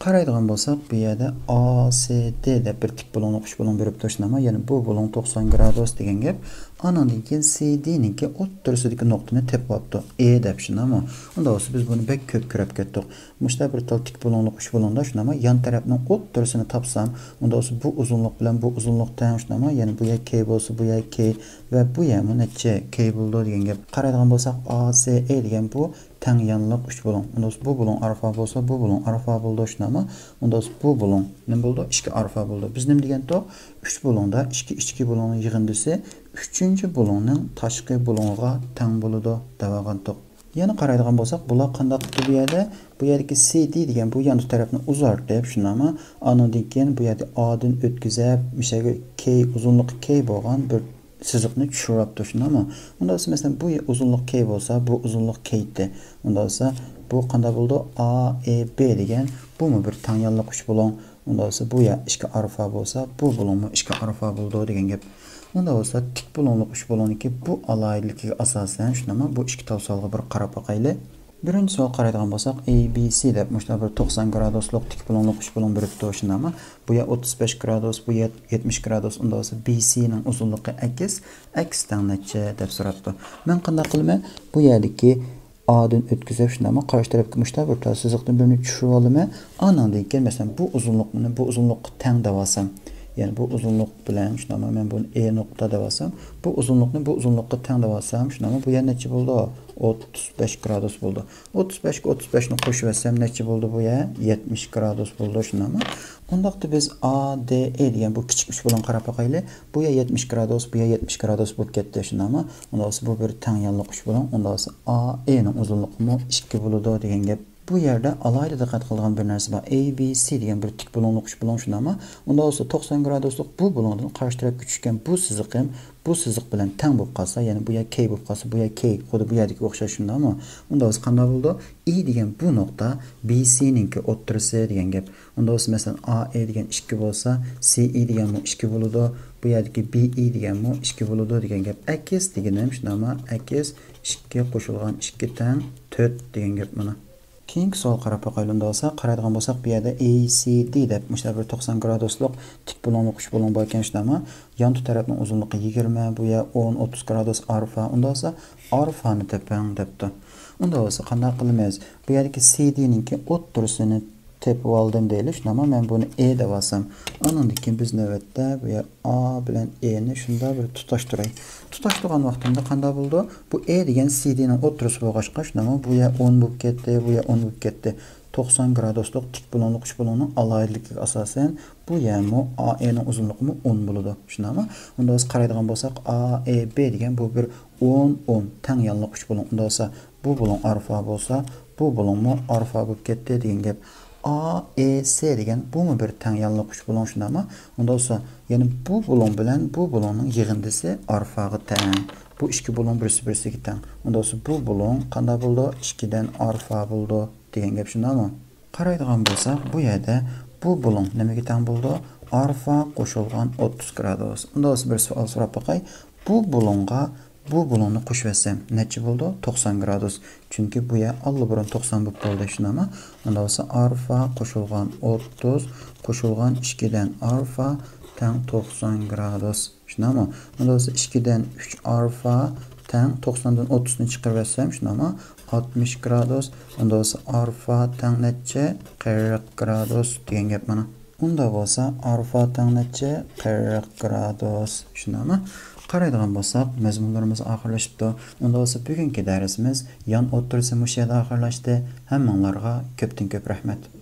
قارايدىغان بولساق، بۇ يەردە ئا سې دې دەپ بىر تىك بۇلۇڭلۇق ئۈچ بۇلۇڭ بېرىپتۇ، شۇنداقمۇ؟ يەنى بۇ بۇلۇڭ توقسان گرادۇس دېگەن گەپ. ئانىڭدىن كېيىن سې دېنىڭكى ئوتتۇرىسىدىكى نۇقتىنى تېپىۋاپتۇ، ئې دەپ، شۇنداقمۇ؟ ئۇنداق بولسا بىز بۇنى بەك كۆپ كۆرۈپ كەتتۇق. مۇشۇنداق بىر تال تىك بۇلۇڭلۇق ئۈچ بۇلۇڭدا، شۇنداقمۇ؟ يان تەرەپنىڭ ئوتتۇرىسىنى تاپسام، ئۇنداق بولسا بۇ ئۇزۇنلۇق بىلەن بۇ ئۇزۇنلۇق تەڭ، شۇنداقمۇ؟ يەنى بۇ يەر كەي بولسا، بۇ يەر كەي ۋە بۇ يەرمۇ نەچچە كەي بولىدۇ دېگەن گەپ. قارايدىغان بولساق، ئا سې ئې دېگەن بۇ تەڭ يانلىق ئۈچ بۇلۇڭ. ئۇنداق بولسا بۇ بۇلۇڭ ئارفا بولسا، بۇ بۇلۇڭ ئارفا بولىدۇ، شۇنداقمۇ؟ ئۇنداق بولسا بۇ بۇلۇڭ نېمە بولىدۇ؟ ئىككى ئارفا بولىدۇ. بىز نېمە دېگەنتۇق؟ ئۈچ بۇلۇڭدا ئىككى ئىچكى بۇلۇڭنىڭ يىغىندىسى ئۈچىنچى بۇلۇڭنىڭ تاشقى بۇلۇڭىغا تەڭ بولىدۇ دەۋالغانتۇق. يەنە قارايدىغان بولساق، بۇلار قانداق قىپتۇ بۇ يەردە؟ بۇ يەردىكى سې دې دېگەن بۇ يان تەرەپنى ئۇزارتىپ، شۇنداقمۇ؟ ئانىڭدىن كېيىن بۇ يەردە ئادىن ئۆتكۈزۈپ، مۇشۇ يەرگە كەي، ئۇزۇنلۇقى كەي بولغان بىر سىزىقنى چۈشۈرۈۋاپتۇ، شۇنداقمۇ؟ ئۇنداق بولسا، مەسىلەن، بۇ ئۇزۇنلۇق كەي بولسا، بۇ ئۇزۇنلۇق كەيتتى. ئۇنداق بولسا، بۇ قانداق بولىدۇ؟ ئا ئې بې دېگەن، بۇمۇ بىر تەڭ يانلىق ئۈچ بۇلۇڭ. ئۇنداق بولسا، بۇ يەر ئىككى ئارفا بولسا، بۇ بۇلۇڭمۇ ئىككى ئارفا بولىدۇ دېگەن گەپ. ئۇنداق بولسا، تىك بۇلۇڭلۇق ئۈچ بۇلۇڭنىڭكى بۇ ئالاھىدىلىكىگە ئاساسەن، شۇنداقمۇ؟ بۇ ئىككى تال سوئالغا بىر قاراپ باقايلى. بىرىنچى سوئال قارايدىغان بولساق، ئەي بى سى دەپ مۇشۇنداق بىر توقسان گرادۇسلۇق تىك بۇلۇڭلۇق ئۈچ بۇلۇڭ بېرىپتۇ، شۇنداقمۇ؟ بۇ يەر ئوتتۇز بەش گرادۇس، بۇ يەر يەتمىش گرادۇس، ئۇنداق بولسا بى سىنىڭ ئۇزۇنلۇقى ئەكس، ئەكس تەڭ نەچچە دەپ سوراپتۇ. مەن قانداق قىلىمەن؟ بۇ يەردىكى ئادىن ئۆتكۈزۈپ، شۇنداقمۇ؟ قارشى تەرەپكە مۇشۇنداق بىر تال سىزىقنى بىرنى چۈشۈرۈۋالىمەن. ئانىڭدىن كېيىن، مەسىلەن، بۇ ئۇزۇنلۇقنى بۇ ئۇزۇنلۇققا تەڭ دەۋالسام، يەنى بۇ ئۇزۇنلۇق بىلەن، شۇنداقمۇ؟ مەن بۇنى ئې نۇقتا دەۋالسام، بۇ ئۇزۇنلۇقنى بۇ ئۇزۇنلۇققا تەڭ دەۋالسام، شۇنداقمۇ؟ بۇ يەر نەچچە بولىدۇ؟ ئوتتۇز بەش گرادۇس بولىدۇ. ئوتتۇز بەشكە ئوتتۇز بەشنى قوشۇۋەتسەم، نەچچە بولىدۇ بۇ يەر؟ يەتمىش گرادۇس بولىدۇ، شۇنداقمۇ؟ ئۇنداقتا بىز ئا دې ئې دېگەن بۇ كىچىك ئۈچ بۇلۇڭغا قاراپ باقايلى. بۇ يەر يەتمىش گرادۇس، بۇ يەر يەتمىش گرادۇس بولۇپ كەتتى، شۇنداقمۇ؟ ئۇنداق بولسا بۇ بىر تەڭ يانلىق ئۈچ بۇلۇڭ، ئۇنداق بولسا ئا ئېنىڭ ئۇزۇنلۇقىمۇ ئىككى بولىدۇ دېگەن گەپ. بۇ يەردە ئالاھىدە دىققەت قىلىدىغان بىر نەرسە بار. ئەي بى سى دېگەن بىر تىك بۇلۇڭلۇق ئۈچ بۇلۇڭ، شۇنداقمۇ؟ ئۇنداق بولسا توقسان گرادۇسلۇق بۇ بۇلۇڭدىن قارشى تەرەپكە چۈشكەن بۇ سىزىقىم بۇ سىزىق بىلەن تەڭ بولۇپ قالسا، يەنى بۇ يەر كەي بولۇپ قالسا، بۇ يەر كەي، خۇددى بۇ يەردىكىگە ئوخشاش، شۇنداقمۇ؟ ئۇنداق بولسا قانداق بولىدۇ؟ ئى دېگەن بۇ نۇقتا بى سىنىڭكى ئوتتۇرىسى دېگەن گەپ. ئۇنداق بولسا، مەسىلەن، ئا ئې دېگەن ئىككى بولسا، سى ئى دېگەنمۇ ئىككى بولىدۇ. بۇ يەردىكى بى ئى دېگەنمۇ ئىككى بولىدۇ دېگەن گەپ. ئەكس دېگىنىم شۇنداقمۇ؟ ئەكس ئىككى قوشۇلغان ئىككى تەڭ تۆت دېگەن گەپ مانا. كېيىنكى سوئال قاراپ باقايلى ئۇنداق بولسا. قارايدىغان بولساق، بۇ يەردە ئەي سى دى دەپ مۇشۇنداق بىر توقسان گرادۇسلۇق تىك بۇلۇڭلۇق ئۈچ بۇلۇڭ بار ئىكەن، شۇنداقمۇ؟ يانتۇ تەرەپنىڭ ئۇزۇنلۇقى يىگىرمە، بۇ يەر ئون، ئوتتۇز گرادۇس ئارفا. ئۇنداق بولسا ئارفانى تېپىڭ دەپتۇ. ئۇنداق بولسا قانداق قىلىمىز؟ بۇ يەردىكى سىدىنىڭكى ئوتتۇرىسىنى تېپىپ ئالدىم دەيلى، شۇنداقمۇ؟ مەن بۇنى ئې دەپ ئالسام، ئانىڭدىن كېيىن بىز نۆۋەتتە بۇ يەر ئا بىلەن ئېنى شۇنداق بىر تۇتاشتۇراي. تۇتاشتۇرغان ۋاقتىمدا قانداق بولىدۇ؟ بۇ ئې دېگەن سىدىنىڭ ئوتتۇرىسى بولغاچقا، شۇنداقمۇ؟ بۇ يەر ئون بولۇپ كەتتى، بۇ يەر ئون بولۇپ كەتتى. توقسان گرادۇسلۇق تىك بۇلۇڭلۇق ئۈچ بۇلۇڭنىڭ ئالاھىدىلىكىگە ئاساسەن، بۇ يەرمۇ ئا ئېنىڭ ئۇزۇنلۇقىمۇ ئون بولىدۇ. شۇنداقمۇ؟ ئۇنداق بولسا قارايدىغان بولساق، ئا ئې بى دېگەن بۇ بىر ئون، ئون تەڭ يانلىق ئۈچ بۇلۇڭ. ئۇنداق بولسا بۇ بۇلۇڭ ئارفا بولسا، بۇ بۇلۇڭمۇ ئارفا بولۇپ كەتتى دېگەن گەپ. ئا ئې سى دېگەن بۇمۇ بىر تەڭ يانلىق ئۈچ بۇلۇڭ، شۇنداقمۇ؟ ئۇنداق بولسا، يەنى بۇ بۇلۇڭ بىلەن بۇ بۇلۇڭنىڭ يىغىندىسى ئارفاغا تەڭ. بۇ ئىككى بۇلۇڭ بىرسى بىرسىگە تەڭ. ئۇنداق بولسا بۇ بۇلۇڭ قانداق بولىدۇ؟ ئىككىدىن ئارفا بولىدۇ دېگەن گەپ، شۇنداقمۇ؟ قارايدىغان بولساق، بۇ يەردە بۇ بۇلۇڭ نېمىگە تەڭ بولىدۇ؟ ئارفا قوشۇلغان ئوتتۇز گرادۇس. ئۇنداق بولسا بىر سوئال سوراپ باقاي. بۇ بۇلۇڭغا بۇ بۇلۇڭنى قوشۇۋەتسەم نەچچە بولىدۇ؟ توقسان گرادۇس. چۈنكى بۇ يەر ئاللىبۇرۇن توقسان بولۇپ بولدى، شۇنداقمۇ؟ ئۇنداق بولسا ئارفا قوشۇلغان ئوتتۇز قوشۇلغان ئىككىدىن ئارفا تەڭ توقسان گرادۇس. شۇنداقمۇ؟ ئۇنداق بولسا ئىككىدىن ئۈچ ئارفا تەڭ توقساندىن ئوتتۇزنى چىقىرىۋەتسەم، شۇنداقمۇ؟ ئاتمىش گرادۇس. ئۇنداق بولسا ئارفا تەڭ نەچچە؟ قىرىق گرادۇس دېگەن گەپ مانا. ئۇنداق بولسا ئارفا تەڭ نەچچە؟ قىرىق گرادۇس. شۇنداقمۇ؟ قارايدىغان بولساق، مەزمۇنلىرىمىز ئاخىرلىشىپتۇ. ئۇنداق بولسا بۈگۈنكى دەرسىمىز يان ئوتتۇرىسى مۇشۇ يەردە ئاخىرلاشتى. ھەممىڭلارغا كۆپتىن كۆپ رەھمەت.